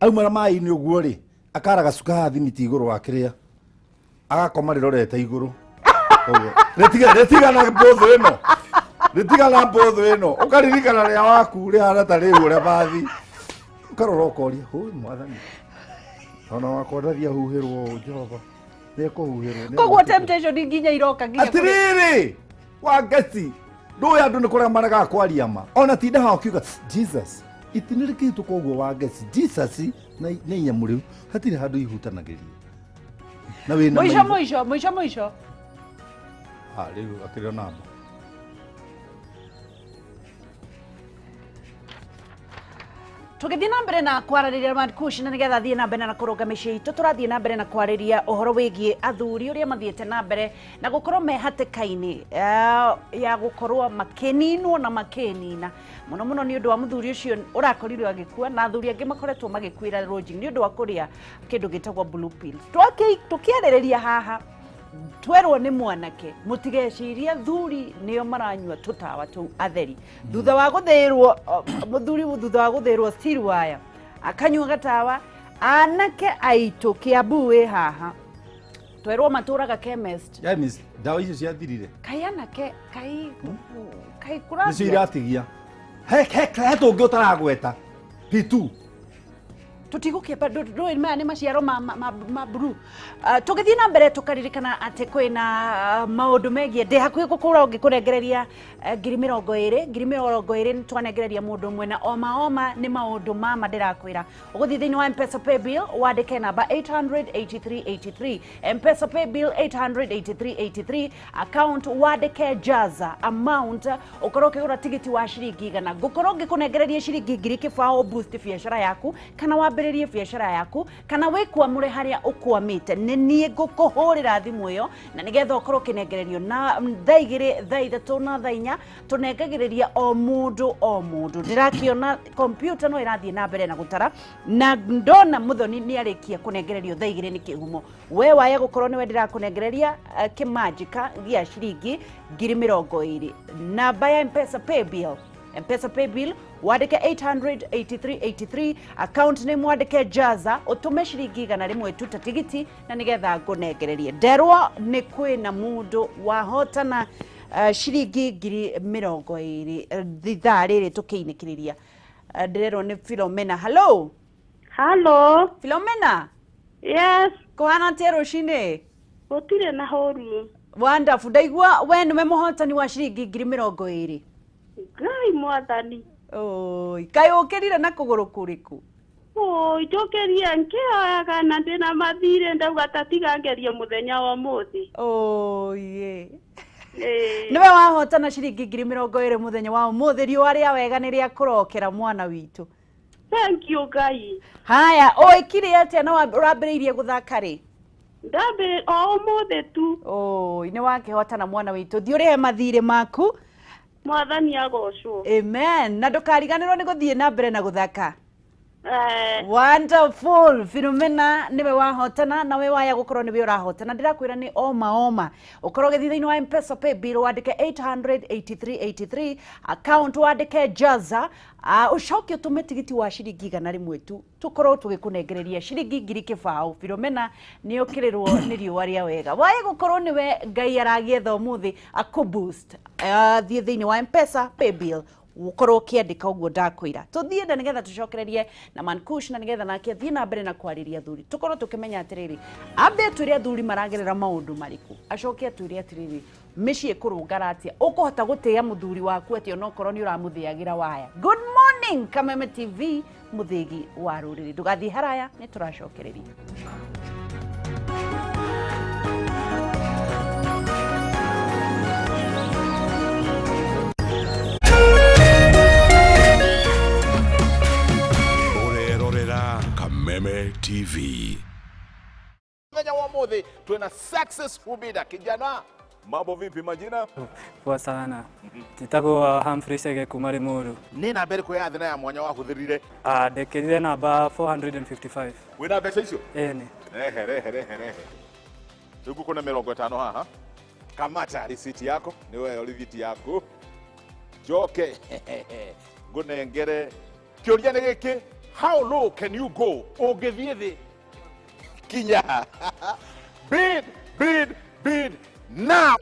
auma na maĩ-inĩ ũguo rĩ, akara gacuka haha thimiti igũrũ wa kĩrĩa agakoma rĩrorete igũrũ. Ũguo. Rĩtigana mbũthũ ĩno, rĩtigana mbũthũ ĩno, ũkaririkana rĩa waku rĩhana ta rĩu ũrĩa bathi, ũkarora ũkoria, hũi mwathani, ona wakwa ndathiĩ ahuhĩrwo ũũ, Jehova nĩekũhuhĩrwo. Koguo temptation nginya iroka nginya kũrĩ- Atĩrĩrĩ wangeci, ndũĩ andũ nĩ kũrĩa maregaga kwaria ma, ona tinda haha ũkiuga Jesus itinĩ rĩkĩhĩtũka ũguo wangeci, Jesus na nĩ inyamũ rĩu hatirĩ handũ ihutanagĩria na wĩna Mũico. maitho. Mũico, mũico, mũico. Ah, rĩu akĩrĩ o namba. Tũgĩthiĩ na mbere na kwarĩrĩria Mankush, na nĩgetha thiĩ na mbere na kũrũnga mĩciĩ itũ, tũrathiĩ na mbere na kwarĩria ũhoro wĩgiĩ athuri ũrĩa mathiĩte na mbere na gũkorwo me hatĩka-inĩ ya gũkorwo makĩninwo na makĩnina mũno mũno nĩ ũndũ wa mũthuri ũcio ũrakorirwo agĩkua, na athuri angĩ makoretwo magĩkuĩra lodging nĩ ũndũ wa kũrĩa kĩndũ gĩtagwo blue pills. Tũkĩarĩrĩria haha twerwo nĩ mwanake mũtigecirie thuri nĩo maranyua tũtawa tũu atheri, thutha wa gũthĩrwo mũthuri, thutha wa gũthĩrwo steel wire akanyua gatawa. Anake aitũ Kiambu wĩ haha twerwo matũraga chemist. Chemist, ndawa icio ciathirire. Kai anake kai kai nĩcio kũrathiĩ. Iratigia he tũngĩ ũtaragweta P2. Tũtigũkĩamba ndũĩ maya nĩ maciaro ma blue. Tũgĩthiĩ na mbere tũkaririkana atĩ kwĩna maũndũ megiĩ ndĩ hakuhĩ gũkũra ũngĩkũnengereria 20,000, 20,000 nĩ twanengereria mũndũ ũmwe, na oma oma nĩ maũndũ mama ndĩrakwĩra ũgũthiĩ thĩinĩ wa Mpesa pay bill wandĩke namba 88383, Mpesa pay bill 88383, account wandĩke Jaza, amount ũkorwo ũkĩgũra tigiti wa ciringi 100, ngũkorwo ngĩkũnengereria ciringi 2,000 boost biacara yaku kana wambĩrĩrie biacara yaku kana wĩkwamũre harĩa ũkwamĩte. Nĩ niĩ ngũkũhũrĩra thimũ ĩyo na nĩgetha ũkorwo ũkĩnengererio na thaa 2, thaa 3 na thaa 4 tũnengagĩrĩria o mũndũ o mũndũ. Ndĩrakĩona kompyuta no ĩrathiĩ na mbere na gũtara na ndona Mũthoni nĩ arĩkia kũnengererio thaa 2 nĩ kĩhumo. We waya gũkorwo nĩwe ndĩrakũnengereria kĩmanjĩka gĩa ciringi 20,000, namba ya Mpesa pay bill, Mpesa pay bill. Wandĩke 88383, account name wandĩke Jaza, ũtũme ciringi 100 tu ta tigiti, na nĩgetha ngũnengererie. Nderwo nĩ kwĩna mũndũ wahotana ciringi 20,000 ithaa rĩrĩ tũkĩinĩkĩrĩria. Ndĩrerwo nĩ Philomena. Hello. Hello. Philomena. Yes. Kũhana atĩa rũcinĩ? Gũtirĩ na horu. Wonderful. Ndaigua we nĩwe mũhotani wa ciringi 20,000. Ngai mwathani. Oi, kaĩ ũkĩrire na kũgũrũ kũrĩkũ? Oi, njũkĩrie nkĩoyaga na ndĩna mathirĩ, ndauga ta tiga ngerie mũthenya wa ũmũthĩ. Oi. Nĩwe wahotana ciringi 20,000 mũthenya wa ũmũthĩ. Riũa rĩa wega nĩ rĩa kũrokera mwana witũ. Thank you Ngai. Haya, ũĩkire atĩa na ũrambĩrĩirie gũthaka rĩ? Ndambĩrĩirie o ũmũthĩ tu. Oi, nĩ wakĩhotana mwana witũ. Thiĩ ũrĩhe mathirĩ maku. Mwathani agocwo. Amen. Na ndũkariganĩrwo nĩ gũthiĩ na mbere na gũthaka. Wonderful. Philomena niwe wahotana, na we waya gukorwo niwe urahotana. Ndirakwira ni oma oma. Ukorwo ũgĩthiĩ thĩinĩ wa M-Pesa pay bill wandĩke 88383, account wandĩke Jaza, ũcoke ũtũme tigiti wa ciringi 100 tu, tũkorwo tũgĩkũnengereria ciringi 20,000. Philomena nĩ ũkĩrĩrwo nĩ riũa rĩa wega. Waye gũkorwo niwe Ngai aragĩetha ũmũthĩ akũ boost. Thiĩ thĩinĩ wa M-Pesa pay bill ukorwo ukiandika uguo ndakwira. Tuthie na nigetha tucokererie na Mankush, na nigetha nake athie na mbere na kwariria athuri, tukorwo tukimenya atiriri, ambe atwire athuri maragerera maundu mariku, acoke atwire atiriri mĩciĩ kũrũngara atia, ũkũhota gũtĩĩa mũthuri waku atĩa onokorwo nĩ ũramũthĩagĩra waya. Good morning Kameme TV, mũthĩgi wa rũrĩrĩ. Ndũgathiĩ haraya, nĩ tũracokereria. Kameme TV. Mthenya wa muthi twina Success Ubida. Kijana, mambo vipi majina? Poa sana. Njĩtagwo Humphrey Chege kuma Limuru. Nĩ namba ĩrĩkũ ya thĩ na ya mwanya wahũthĩrire? Ndekĩrire namba 455. Wĩna mbeca icio? Ĩni. Rehe, rehe, rehe, rehe. Rĩu ngũkũne 50 haha. Kamata risiti yako, nĩwe rithiti yaku. Njoke ngũnengere. Kĩũria nĩ gĩkĩ, how low can you go? Ũngĩthiĩ thĩ kinya. Bid, bid, bid now.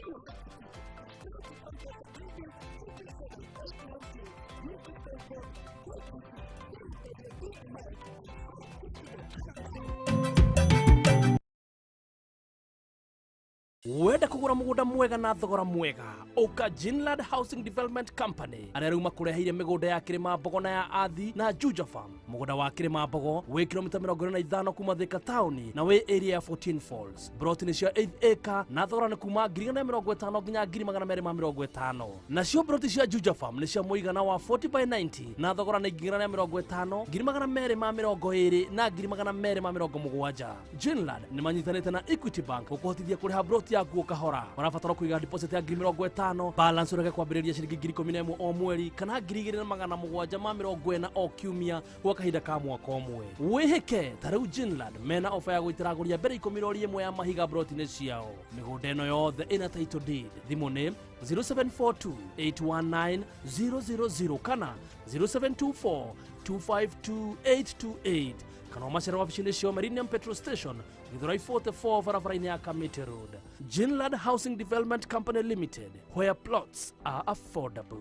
Wenda kugura mugunda mwega na thogora mwega, uka Jinland Housing Development Company aria riu makureheire migunda ya Kirima Mbogo na ya Athi na Juja Farm. Mugunda wa Kirima Mbogo wi kilomita 45 kuma Thika town na wi area ya 14 Falls. Broti ni cia 8 acre na thogora ni kuma 150 nginya 250. Nacio broti cia Juja Farm ni cia muigana wa 40 by 90 na thogora ni 150, 220 na 270. Jinland ni manyitanite na Equity Bank gukuhotithia kuriha broti yaku kahora. Marabatara kuiga deposit ya 50,000, balance ureke kwambĩrĩria ciringi 11,000 o mweri kana 2,740 o kiumia gwa kahinda ka mwaka ũmwe. Wĩhĩke ta rĩu Jinland mena ofa ya gũitĩra agũri a mbere 10 rori ĩmwe ya mahiga broti-inĩ ciao. Mĩgũnda ĩno yothe ĩna title deed. Thimũ nĩ 0742 819 000 kana 0724 252 828 kana ũmacere wabici-inĩ cio Meridian Petrol Station, Githurai 44 barabara-inĩ ya Kamiti Road. Jinland Housing Development Company Limited, where plots are affordable.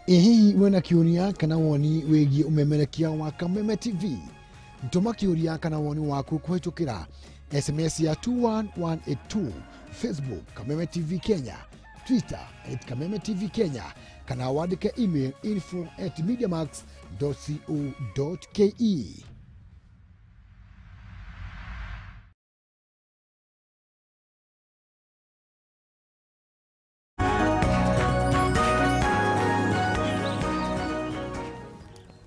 Ĩ hihi wĩna kĩũria kana woni wĩgiĩ ũmemerekia wa Kameme TV? Tũma kĩũria kana woni waku kũhĩtũkĩra SMS ya 21182, Facebook Kameme TV Kenya, Twitter at Kameme TV Kenya, kana wandĩke email info@mediamax.co.ke.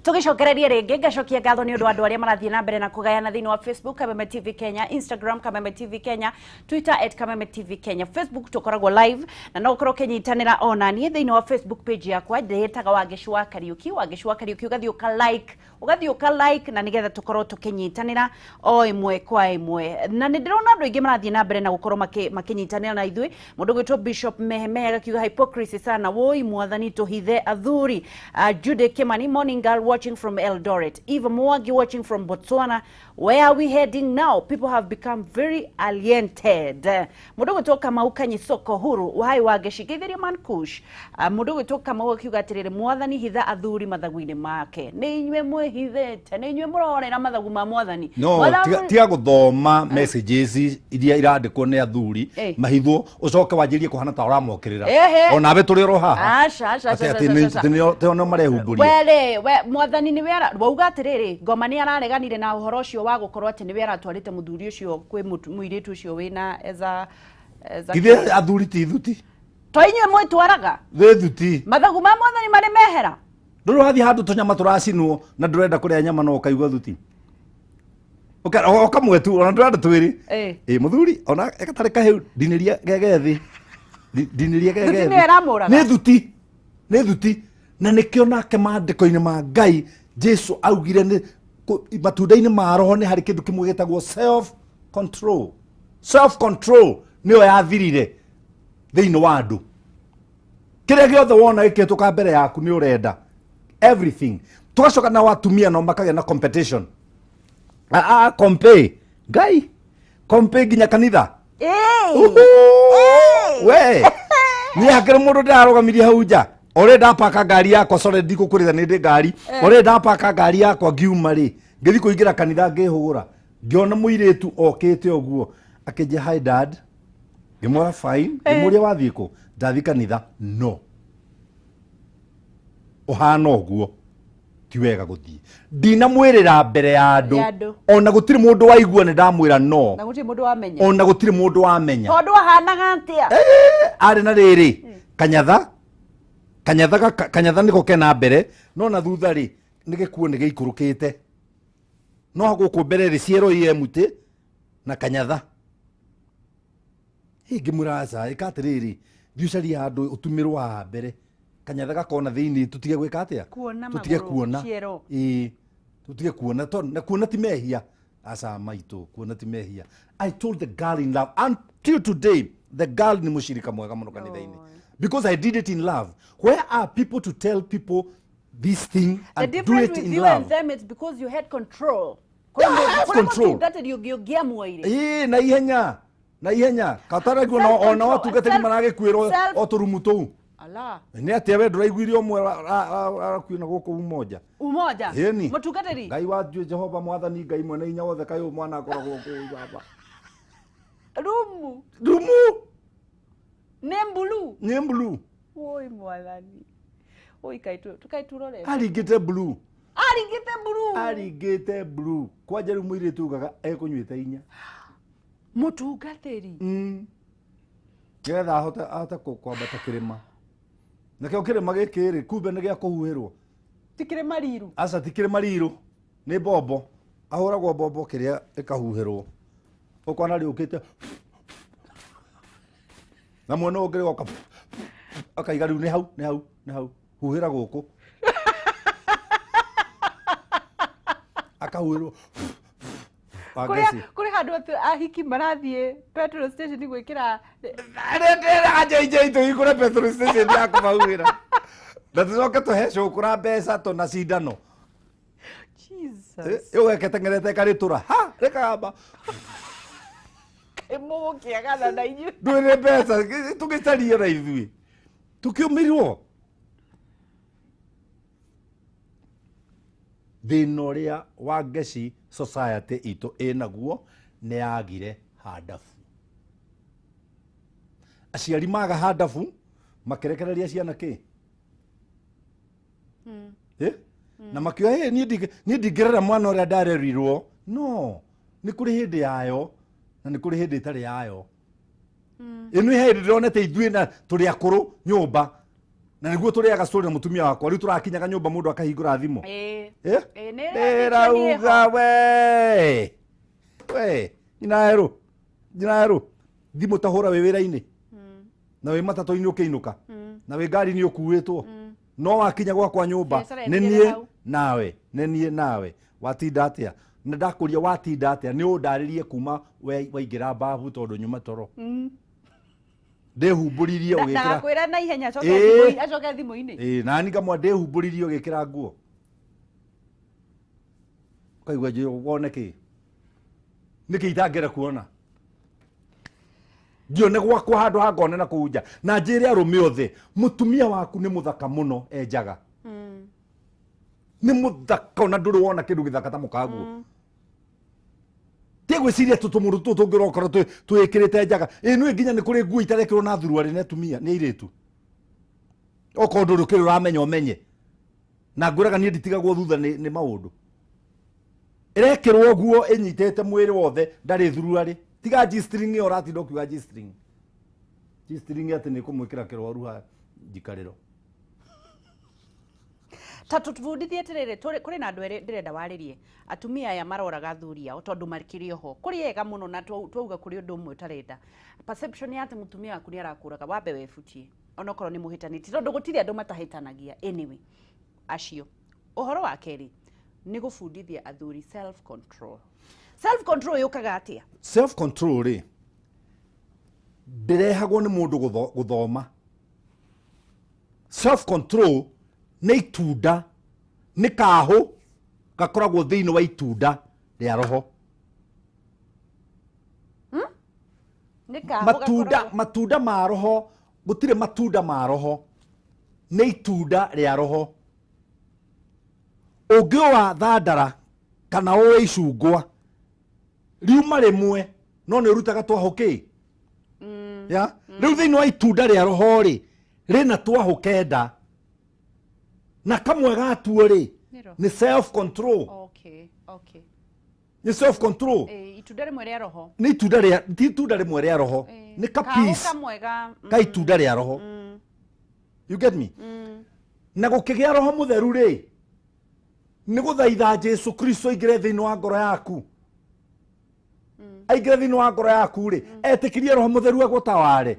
Tũgĩcokererie rĩngĩ, ngacokia ngatho nĩ ũndũ wa andũ arĩa marathiĩ na mbere na kũgayana thĩinĩ wa Facebook Kameme TV Kenya, Instagram Kameme TV Kenya, Twitter at Kameme TV Kenya, Facebook tũkoragwo live na no ũkorwo ũkĩnyitanĩra ona niĩ thĩinĩ wa Facebook page yakwa ndĩĩtaga Wangeci wa Kariuki, Wangeci wa Kariuki, ũgathiĩ ũka like, ũgathiĩ ũka like na nĩgetha tũkorwo tũkĩnyitanĩra o ĩmwe kwa ĩmwe. Na nĩ ndĩrona andũ aingĩ marathiĩ na mbere na gũkorwo makĩnyitanĩra na ithuĩ. Mũndũ ũgwĩtwo Bishop Mehemehe agakiuga hypocrisy sana, woi mwathani tũhithe athuri. Jude Kimani, morning girl watching from Eldoret. Eva Mwangi watching from Botswana. Where are we heading now? People have become very alienated. Mũndũ ũgwĩtwo Kamau Kanyisoko huru wahai wa Ngeci geithĩria man kush. Mũndũ ũgwĩtwo Kamau akiuga atĩrĩrĩ, mwathani hitha athuri mathagu-inĩ make. Nĩ inyuĩ mwĩhithĩte, nĩ inyuĩ mũrorera mathagu ma mwathani. No tiga gũthoma messages iria irandĩkwo nĩ athuri mahithwo, ũcoke wanjĩrie kũhana ta ũramokĩrĩra. Onawe tũrĩ oro haha. Aca, aca, Atĩ aca, atĩ aca, aca. nĩ nĩo marehumbũria. Were, we mwathani nĩwe wauga atĩrĩrĩ, ngoma nĩ arareganire na ũhoro ũcio wa gũkorwo atĩ nĩwe aratwarĩte mũthuri ũcio kwĩ mũirĩtu ũcio wĩna eza Githĩ athuri ti thuti? To inyuĩ mwĩtwaraga? Thĩ thuti. Mathagu ma mwathani marĩ mehera? Ndũrĩ wathiĩ handũ tũnyama tũracinwo na ndũrenda kũrĩa nyama no ũkaigua thuti. O kamwe tu, ona ndũrenda twĩrĩ. Ĩ mũthuri, ona gatarĩ kahĩu, ndinĩria gege thĩ. Ndinĩria gege Thuti thĩ. nĩyo ĩramũraga? Nĩ thuti. Nĩ thuti. Na nĩkĩo nake maandĩko-inĩ ma Ngai, Jesu augire nĩ matunda-inĩ ma roho nĩ harĩ kĩndũ kĩmwe gĩtagwo self control. Self control nĩyo yathirire thĩinĩ wa andũ. Kĩrĩa gĩothe wona gĩkĩhĩtũka mbere yaku nĩ ũrenda. Everything. Tũgacoka na atumia nao makagĩa na competition. Compare. Ngai. Compare nginya kanitha. Uhu! We. Niĩ hakĩrĩ mũndũ ndĩrarũgamirie hau nja. Ore ndapaka ngari yakwa, sorry ndikũkwĩrĩra nĩ ndĩ ngari. Ore ndapaka ngari yakwa ngiuma rĩ, ngĩthiĩ kũingĩra kanitha ngĩhũgũra. Ngĩona mũirĩtu okĩte ũguo. Akĩnjĩra, hi dad. Ngĩmwĩra fine. Ngĩmũria wathiĩ kũ? Ndathiĩ kanitha. No. Ũhana ũguo. Ti wega gũthiĩ. Ndinamwĩrĩra mbere ya andũ. Ya andũ. Ona gũtirĩ mũndũ waigua nĩ ndamwĩra no. Na gũtirĩ mũndũ wamenya. Ona gũtirĩ mũndũ wamenya. Tondũ ahanaga atĩa? Arĩ na rĩrĩ, kanyatha. Kanyatha gaka, kanyatha nĩko kena mbere, no na thutha rĩ, nĩ gĩkuo nĩ gĩikũrũkĩte. No gũkũ mbere rĩ, ciero iye mũtĩ na kanyatha. Hĩ, ngĩmwĩra aca, ĩka atĩrĩrĩ, thiĩ ũcarie handũ ũtumĩrwo haha mbere. Kanyatha gakona thĩinĩ, tũtige gwĩka atĩa? Kuona Tũtige magũrũ, kuona. ciero. Ĩĩ, tũtige kuona, tondũ na kuona ti mehia. Aca maitũ, kuona ti mehia. I told the girl in love, until today, the girl ni mũcirika mwega mũno kanitha-inĩ. Because I did it in love. Where are people to tell people this thing The and do difference it with in you love? and them is because you had control. Yeah, I have Kũrĩ control. mũtungatĩri ũngĩ ũngĩamuoire. Ĩĩ, na ihenya. Na ihenya. Kataraguo na Self-control. ona watungatĩri maragĩkuĩrwo o tũrumu tũu. Ala. Nĩ atĩa we ndũraiguire ũmwe arakuĩ na gũkũ Umoja? Umoja? Ĩni. Mũtungatĩri? Ngai wa Jehova mwathani Ngai mwene hinya wothe kaĩ ũyũ mwana akoragwo kũu baba. Rumu. Rumu. Nĩ mbulu. Nĩ mbulu. Woi mwathani. Woi kaĩ turore. Aringĩte mbulu. Aringĩte mbulu. Aringĩte mbulu. Kwanja rĩu mũirĩtu ugaga ekũnyuĩte inya. Mũtungatĩri. Nĩgetha ahote kwambata kĩrĩma. Nakĩo kĩrĩma gĩkĩ rĩ, kumbe nĩ gĩa kũhuhĩrwo. Ti kĩrĩma riru. Aca ti kĩrĩma riru. Nĩ mbombo. Ahũragwo mbombo kĩrĩa ĩkahuhĩrwo. Ũkona rĩũkĩte. Na mwena ũngĩ rĩgoka. Akaiga rĩu nĩ hau, nĩ hau, nĩ hau. Huhĩra gũkũ. Akahuhĩrwo. Wangeci. Kũrĩ handũ atĩ ahiki marathiĩ petrol station gwĩkĩra Ndĩraga JJ tũhingũre petrol station ya kũmahuhĩra. Na tũcoke tũhe cũkũra mbeca tũ na cindano. Jesus. Ĩyo geketengerete karĩtũra. Ha, rĩkagamba. Kaĩ mũgũkĩagana na inyuĩ. Ndũrĩ nĩ mbeca, tũgĩcarie na ithuĩ. Tũkĩũmĩrwo. Thĩna ũrĩa wa Ngeci society itũ ĩnaguo nĩ yagire handabu. Aciari maga handabu makĩrekereria ciana kĩ? Na makiuga, hey, niĩ ndingĩrera mwana ũrĩa ndarerirwo. No, nĩ kũrĩ hĩndĩ yayo na nĩ kũrĩ hĩndĩ ĩtarĩ yayo. Ĩno he hĩndĩ ndĩronete ithuĩ na tũrĩ akũrũ nyũmba. Na nĩguo tũrĩaga story na mũtumia wakwa. Rĩu tũrakinyaga nyũmba mũndũ akahingũra thimũ. Ĩĩ. Eh? Ĩĩ, nĩ Ndĩrauga we we nyina erũ, nyina erũ, thimũ tahũra wĩ wĩra-inĩ na wĩ matatũ-inĩ ũkĩinũka na wĩ ngari-inĩ ũkuĩtwo, no wakinya gwakwa nyũmba, Biacara nĩ ĩthirĩre niĩ hau. nawe, nĩ niĩ nawe. Watinda atĩa? Na ndakũria watinda atĩa, nĩ ũndarĩrie kuma waingĩra babu, tondũ nyuma toro ndĩhumbũririe ũgĩkĩra. Ndagakwĩra na ihenya acoke Ĩĩ. acoke thimũ-inĩ. Ĩĩ, nani ngamwa ndĩhumbũririe ũgĩkĩra nguo, ũkaigua njũĩ wone kĩ nĩkĩ itangĩenda kuona ndione gwakwa handũ hangone na kũu nja. Na njĩre arũme othe, mũtumia waku nĩ mũthaka mũno, enjaga nĩ mũthaka, ona ndũrĩ wona kĩndũ gĩthaka ta mũkaguo. Tie gwĩciria tũ tũmũndũ tũtũ tũngĩrokorwo twĩkĩrĩte njaga ĩ nĩ nginya nĩ kũrĩ nguo itarekĩrwo na thuruarĩ nĩ atumia, nĩ airĩtu. Okorwo ndũrĩ ũkĩrĩ ũramenya ũmenye, na ngwĩraga niĩ nditigagwo thutha nĩ maũndũ. Ĩrekĩrwo nguo ĩnyitĩte mwĩrĩ wothe, ndarĩ thuruarĩ, tiga G-string ĩyo ũratinda ũkiuga G-string, G-string atĩ nĩ kũmwĩkĩra kĩrwaru ha njikarĩro. Ta tũbundithie atĩrĩrĩ, kũrĩ na andũ erĩ ndĩrenda warĩrie, atumia aya maroraga athuri ao tondũ makĩrĩ oho kũrĩ ega mũno, na twauga kũrĩ ũndũ ũmwe ũtarenda perception ya atĩ mũtumia waku nĩ arakũraga, wambe webutie onokorwo nĩ mũhĩtanĩtie, tondũ gũtirĩ andũ matahĩtanagia. Anyway, acio ũhoro wa kerĩ nĩ gũbundithia athuri self control. Self control yũkaga atĩa? Self control rĩ, ndĩrehagwo nĩ mũndũ gũthoma. Self control nĩ itunda, nĩ kahũ gakoragwo thĩinĩ wa itunda rĩa roho. Nĩ kahũ Matunda gakoragwo- matunda ma roho, gũtirĩ matunda ma roho, nĩ itunda rĩa roho. Ũngĩũa thandara kana ũe icungwa riuma rĩmwe, no nĩ ũrutaga twahũ kĩ ya rĩu thĩinĩ wa itunda rĩa roho rĩ, rĩna twahũ 9, na kamwe gatuo rĩ Nĩ roho. Nĩ self control. Nĩ self control. Ĩĩ, itunda rĩmwe rĩa roho. Nĩ itunda rĩa, ti itunda rĩmwe rĩa roho, nĩ ka Kahũ piece kamwe ga ka itunda rĩa roho. You get me? Na gũkĩgĩa roho mũtheru rĩ, nĩ gũthaitha Jesu Kristo aingĩre thĩinĩ wa ngoro yaku. Aingĩre thĩinĩ wa ngoro yaku rĩ, etĩkirie roho mũtheru agũtaware.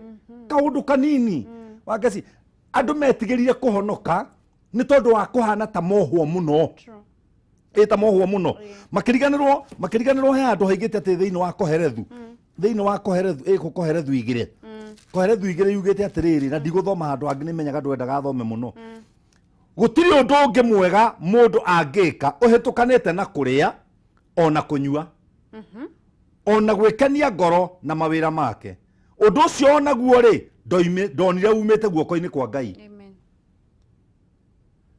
Kaũndũ kanini wangeci, andũ metigĩrire kũhonoka nĩ tondũ wa kũhana ta mohwo mũno. Ĩ ta mohwo mũno, makĩriganĩrwo he handũ haigĩte atĩ thĩinĩ wa Koherethu, thĩinĩ wa Koherethu, ĩ Koherethu 2, Koherethu 2 yugĩte atĩrĩrĩ, na ndigũthoma handũ hangĩ, nĩmenyaga ndwendaga thome mũno. Gũtirĩ ũndũ ũngĩ mwega mũndũ angĩka ũhĩtũkanĩte na kũrĩa ona kũnyua ona gwĩkenia ngoro na mawĩra make. Ũndũ ũcio onaguo rĩ, ndonire umĩte guoko-inĩ kwa Ngai. Amen.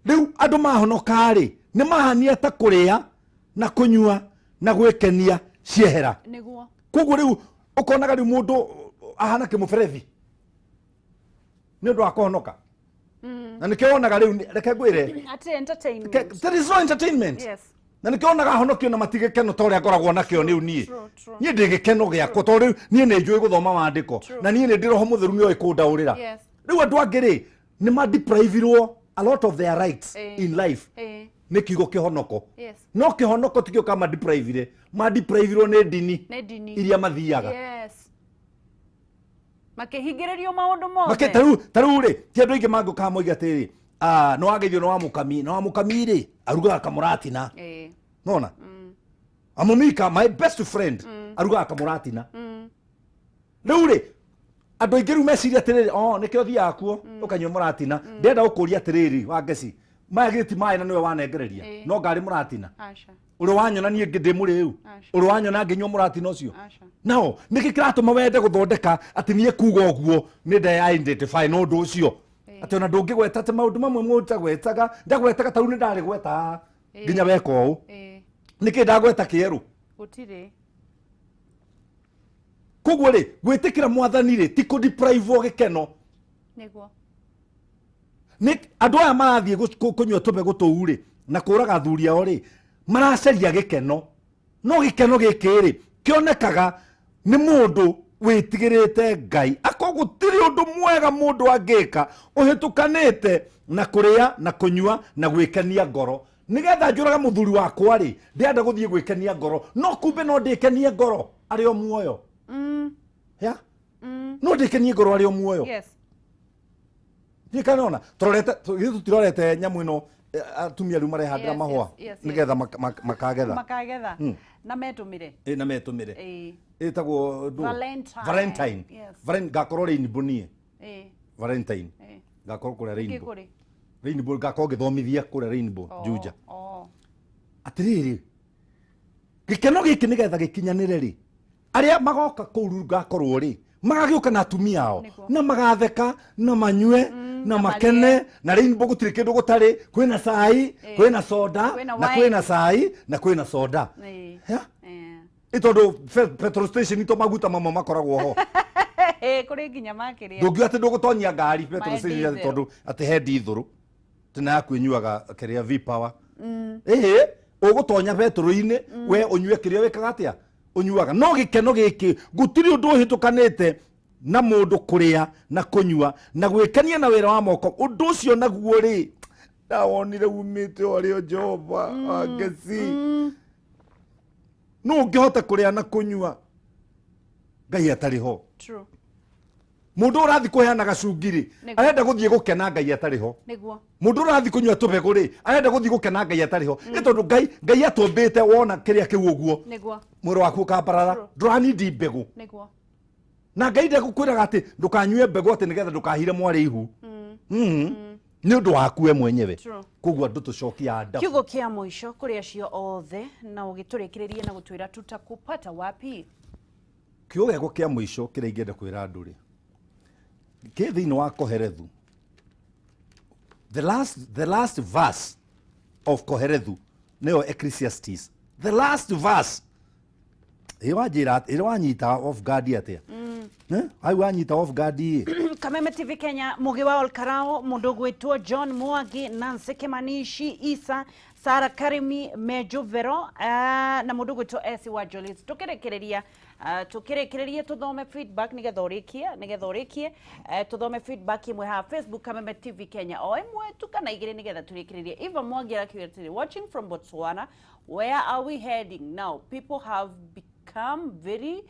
Rĩu andũ mahonoka rĩ, nĩ mahania ta kũrĩa na kũnyua na gwĩkenia ciehera. Nĩguo. Koguo rĩu ũkonaga rĩu mũndũ ahana kĩmũberethi nĩ ũndũ wa kũhonoka, na nĩkĩo wonaga rĩu, reke ngwĩre, Atĩ entertainment. There is no entertainment. Na nĩkĩo wonaga ahonokio na matigĩkeno ta ũrĩa ngoragwo nakĩo nĩu niĩ. True, true. Niĩ ndĩ gĩkeno gĩakwa tondũ rĩu niĩ nĩ njũĩ gũthoma maandĩko, na niĩ nĩ ndĩ roho mũtheru nĩoĩ kũndaũrĩra. Rĩu andũ angĩ rĩ, nĩ madeprivirwo a lot of their rights in life nĩ kiugo kĩhonoko. No kĩhonoko tikĩo kamadeprivire, madeprivirwo nĩ ndini Nĩ ndini. iria mathiaga. Makĩhingĩrĩrio maũndũ mothe. Make tarĩu rĩ, ti andũ aingĩ mangĩũkaga moige atĩrĩ, "Ah, nĩ wageithio nĩ wa mũkami, na wa mũkami rĩ, arugaga kamũratina." Nona amũmika, my best friend, arugaga kamũratina. Rĩu rĩ, andũ aingĩ rĩu meciria atĩrĩrĩ, oh, nĩkĩo thiaga kuo ũkanyua mũratina. Ndĩrenda gũkũria atĩrĩrĩ, Wangeci, maya githĩ ti maĩ na nĩwe wanengereria? Ĩĩ. No ngarĩ mũratina. Aca. Ũrĩ wanyona niĩ ndĩ mũrĩu? Aca. Ũrĩ wanyona ngĩnyua mũratina ũcio? Aca. Nao nĩkĩ kĩratũma wende gũthondeka atĩ niĩ kuga ũguo nĩ nde identify na ũndũ ũcio, atĩ ona ndũngĩgweta atĩ maũndũ mamwe mũtagwetaga, ndagwetaga tarĩu nĩ ndarĩgweta nginya weka ũũ? Nĩkĩ ndagweta kĩerũ? Gũtirĩ. Koguo rĩ, gwĩtĩkĩra mwathani rĩ, ti kũdeprive gĩkeno. Nĩguo. Nĩ andũ aya marathiĩ kũnyua tũbegũ tũu rĩ, na kũraga athuri ao rĩ, maracaria gĩkeno, no gĩkeno gĩkĩ rĩ, kĩonekaga nĩ mũndũ Wĩtigĩrĩte Ngai ako gũtirĩ ũndũ mwega mũndũ angĩka ũhĩtũkanĩte na kũrĩa na kũnyua na gwĩkenia ngoro. Nĩgetha njũraga mũthuri wakwa rĩ, ndĩrenda gũthiĩ gwĩkenia ngoro, no kumbe no ndĩkenie ngoro arĩ o muoyo. Ya, no ndĩkenie ngoro arĩ o muoyo. Ndikanona tũrorete, ithuĩ tũtirorete nyamũ ĩno, atumia rĩu marehandĩra mahũa nĩgetha makagetha. Makagetha na metũmĩre. Ĩ, na metũmĩre. Ĩtagwo ndũ? Valentine. Valentine. Yes. Ngakorwo Rainbow niĩ. Valentine. Ngakorwo kũrĩa Rainbow. Kĩkũrĩ? Rainbow ngakorwo ngĩthomithia kũrĩa Rainbow Juja. Atĩrĩrĩ, gĩkeno gĩkĩ nĩgetha gĩkinyanĩre rĩ, arĩa magoka kũu rĩu ngakorwo rĩ, magagĩũka na atumia ao na magatheka na manyue na makene na Rainbow gũtirĩ kĩndũ gũtarĩ, kwĩna cai, kwĩna soda Kwĩna na wine. Kwĩna cai na kwĩna soda. Ya? Ĩ tondũ petrol station to maguta mamwe makoragwo ho. Kũrĩ nginya makĩrĩa. Ndũngiuga atĩ ndũgũtonyia ngari petrol Mae station atĩ diesel. tondũ atĩ he ndithũrũ tena yaku ĩnyuaga kĩrĩa V power. Ĩhĩ, ũgũtonya betũrũ-inĩ we ũnyue kĩrĩa wĩkaga atĩa ũnyuaga, no gĩkeno gĩkĩ gũtirĩ ũndũ ũhĩtũkanĩte na mũndũ kũrĩa na kũnyua na gwĩkenia na wĩra wa moko. Ũndũ ũcio naguo rĩ, ndawonire umĩte o arĩ o Jehova wangeci. No ũngĩhota kũrĩa na kũnyua Ngai atarĩ ho? True. Mũndũ ũrathiĩ kũheana gacungi rĩ, arenda gũthiĩ gũkena Ngai atarĩ ho. Mũndũ ũrathiĩ kũnyua tũbegũ rĩ, arenda gũthiĩ gũkena Ngai atarĩ ho. Nĩ tondũ Ngai atũmbĩte wona kĩrĩa kĩu ũguo mwĩrĩ waku ũkambarara, ndũranindi mbegũ. Na Ngai ndegũkwĩraga atĩ ndũkanyue mbegũ atĩ nĩgetha ndũkahire mwarĩ ihu. Nĩ ũndũ waku we mwenyewe. Koguo andũ tũcokia adabu. Kiugo kĩa mũico kũrĩ acio othe na ũgĩtũrĩkĩrĩrie na gũtwĩra tutakupata wapi? Kiugo gĩakwa kĩa mũico kĩrĩa ingĩenda kwĩra andũ rĩ, kĩ thĩinĩ wa Koherethu, the last verse of Koherethu nĩyo Ecclesiastes, the last verse. Ĩ wanjĩra ĩ wanyita off guard atĩa? Eh? Hau wanyita off guard ĩ. Kameme TV Kenya, Mugi wa Olkarao, mundu gwitwo John Mwangi, Nancy Kimanishi, Isa Sara Karimi, Mejo Vero, na mundu gwitwo Esi wa Jolis. Tukirikireria tuthome feedback nigetha urikie, tuthome feedback imwe ha Facebook Kameme TV Kenya, o imwe tu kana igiri nigetha turikiririe. Eva Mwangi arakiuga atĩrĩ, "Watching from Botswana, where are we heading now? People have become very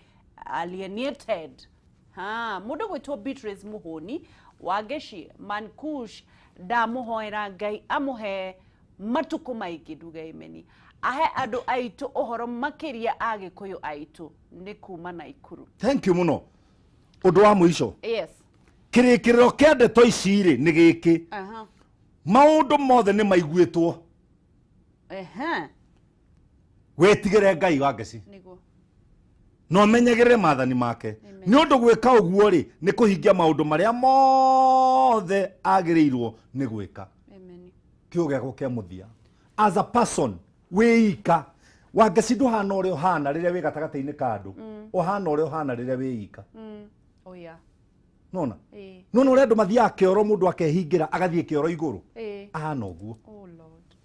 alienated." Ha mundu gwitwo Beatrice Muhuni Wangeci, Mankush, ndamũhoera Ngai amũhe matukũ maingĩ, nduge imeni, ahe andũ aitũ ũhoro makĩria a Gĩkũyũ aitũ, nĩ kuma Naikuru. Thank you mũno. Ũndũ wa mũico, kĩrĩkĩrĩro kĩa ndeto ici rĩ nĩ gĩkĩ: maũndũ mothe nĩ maiguĩtwo. Wĩtigĩre Ngai wa ngeci na ũmenyagĩrĩre maathani make, nĩ ũndũ gwĩka ũguo rĩ nĩ kũhingia maũndũ marĩa mothe agĩrĩirwo nĩ gwĩka. Kiugo gĩakwa kĩa mũthia, as a person wĩika, Wangeci, ndũhana ũrĩa ũhana rĩrĩa wĩ gatagatĩ-inĩ ka andũ, ũhana ũrĩa ũhana rĩrĩa wĩika. Oh yeah. Nona nona ũrĩa andũ mathiaga kĩoro, mũndũ akehingĩra agathiĩ kĩoro igũrũ, ahana ũguo. Oh Lord.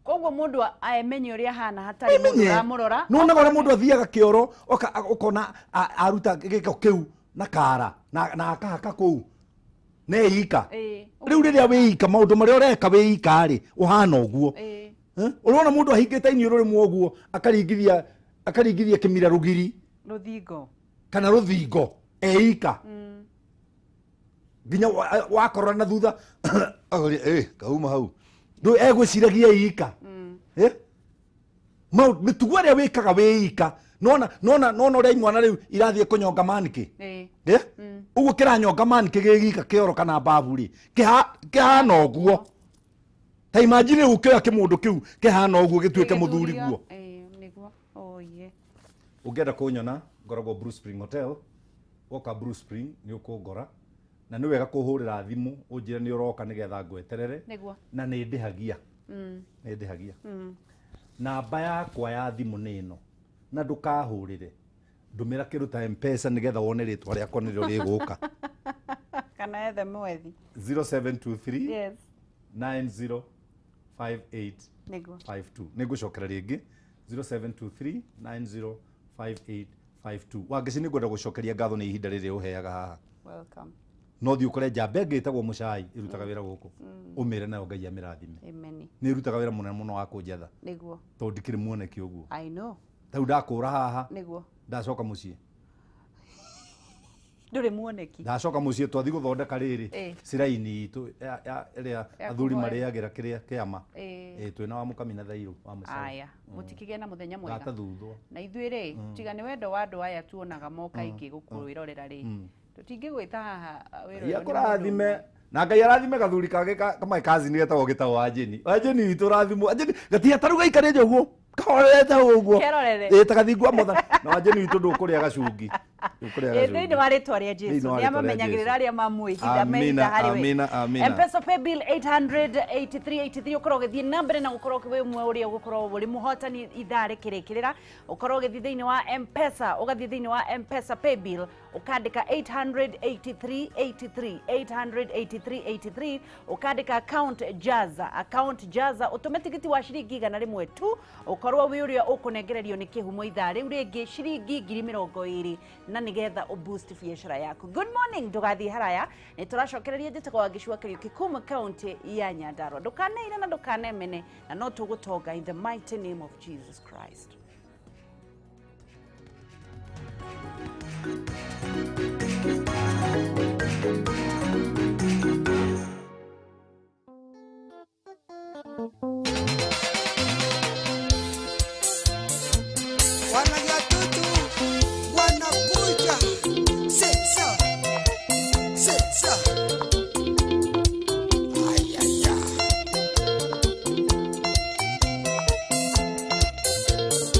Koguo mũndũ aemenye ũrĩa ahana hatarĩ mũndũ Menye. ũramũrora. Nona ũrĩa mũndũ athiaga kĩoro ũkona aruta gĩko kĩu na kara na akahaka kũu neika. Rĩu rĩrĩa wĩika maũndũ marĩa ũreka wĩika rĩ, ũhana ũguo. Eh? Ũrona mũndũ ahingĩte iniũrũ rĩmwe ũguo akaringithia kĩmira rũgiri Rũthingo. kana rũthingo eika nginya wakorora na thutha agoria, "Eh, kauma hau." Ndũ egwĩciragia eika. Eh? Mĩtugo ĩrĩa wĩkaga wĩika, nona ũrĩa imwana rĩu irathiĩ kũnyonga manikĩ. Eh? Ũguo kĩranyonga manikĩ gĩ gika kĩoro kana mbabu rĩ, kĩhana ũguo. Ta imagine rĩu ũkĩoya kĩmũndũ kĩu kĩhana ũguo gĩtuĩke mũthuri guo. Nĩguo. Oh yeah. Ũngĩenda kũnyona, ngoragwo Blue Spring Hotel. Woka Blue Spring nĩ ũkũngora, na nĩ wega kũhũrĩra thimũ ũnjĩre nĩ ũroka nĩgetha ngweterere. Na nĩ ndĩhagia, nĩ ndĩhagia. Namba yakwa ya thimũ nĩ ĩno, na ndũkahũrĩre, ndũmĩra kĩndũ ta Mpesa nĩgetha wone rĩtwa rĩakwa nĩrĩo rĩgũka. Kana ethe mwethi. 0723 9058 52. Nĩ ngũcokera rĩngĩ, 0723 9058. 52. Wangeci, nĩ ngwenda gũcokeria ngatho nĩ ihinda rĩrĩ ũheaga haha. Welcome. No thiĩ ũkore njamba ĩngĩ ĩtagwo mũcai ĩrutaga wĩra gũkũ, ũmĩre nayo Ngai amĩrathime. Amen. Nĩ ĩrutaga wĩra mũnene mũno wa kũnjetha, Nĩguo. tondũ ndikĩrĩ muoneki ũguo. I know. Tarĩu ndakũra haha, Nĩguo. ndacoka mũciĩ. Ndũrĩ muoneki. Ndacoka mũciĩ, twathiĩ gũthondeka rĩrĩ ciraini itũ ĩrĩa Ya athuri kũhoya. marĩagĩra kĩrĩa kĩama. Twĩna wa mũkami na thairũ wa mũcai. Aya, mũtikĩgĩe na mũthenya mwega. Ndathathuthwo. Na ithuĩ rĩ, tiga nĩ wendo wa andũ aya tuonaga moka aingĩ gũkwĩrorera rĩ, tũtingĩgwĩta haha wĩra ũyũ Ngai nĩ mũndũ akũrathime ũmwe. Na Ngai arathime gathuri kangĩ kamae kazini getagwo gĩtagwo Wanjĩni. Wanjĩni witũ rathimwo. Wanjĩni gatia taru gaikarĩte ũguo, kahorete ũguo. Kerorere. Ĩ, ta gathingu wa motha na Wanjĩni witũ ndũkũrĩa gacungi, ndũkũrĩa Ĩ, gacungi. thĩinĩ wa rĩtwa rĩa Thĩinĩ Jesu wa nĩ rĩtwa rĩa amamenyagĩrĩra Jesu. arĩa mamwĩhitha Amina, mehitha harĩ we. amina, amina. Mpesa pay bill 88383, ũkorwo ũgĩthiĩ na mbere na gũkorwo wĩ ũmwe ũrĩa ũgũkorwo ũrĩ mũhotani ithaa rĩkĩrĩkĩrĩra. Ũkorwo ũgĩthiĩ thĩinĩ wa Mpesa, ũgathiĩ thĩinĩ wa Mpesa pay bill, ũkandĩka 88383, 88383, ũkandĩka account jaza, account jaza, ũtũme tigiti wa ciringi 100 tu, ũkorwo wĩ ũrĩa ũkũnengererio nĩ kĩhumo ithaa rĩu rĩngĩ ciringi 20,000, na nĩgetha ũboost biacara yaku. Good morning, ndũgathiĩ haraya, nĩ tũracokereria. Njĩtagwo Wangeci wa Kariũki kuma kaunti ya Nyandarua. Ndũkaneire na ndũkanemene, na no tũgũtonga in the mighty name of Jesus Christ.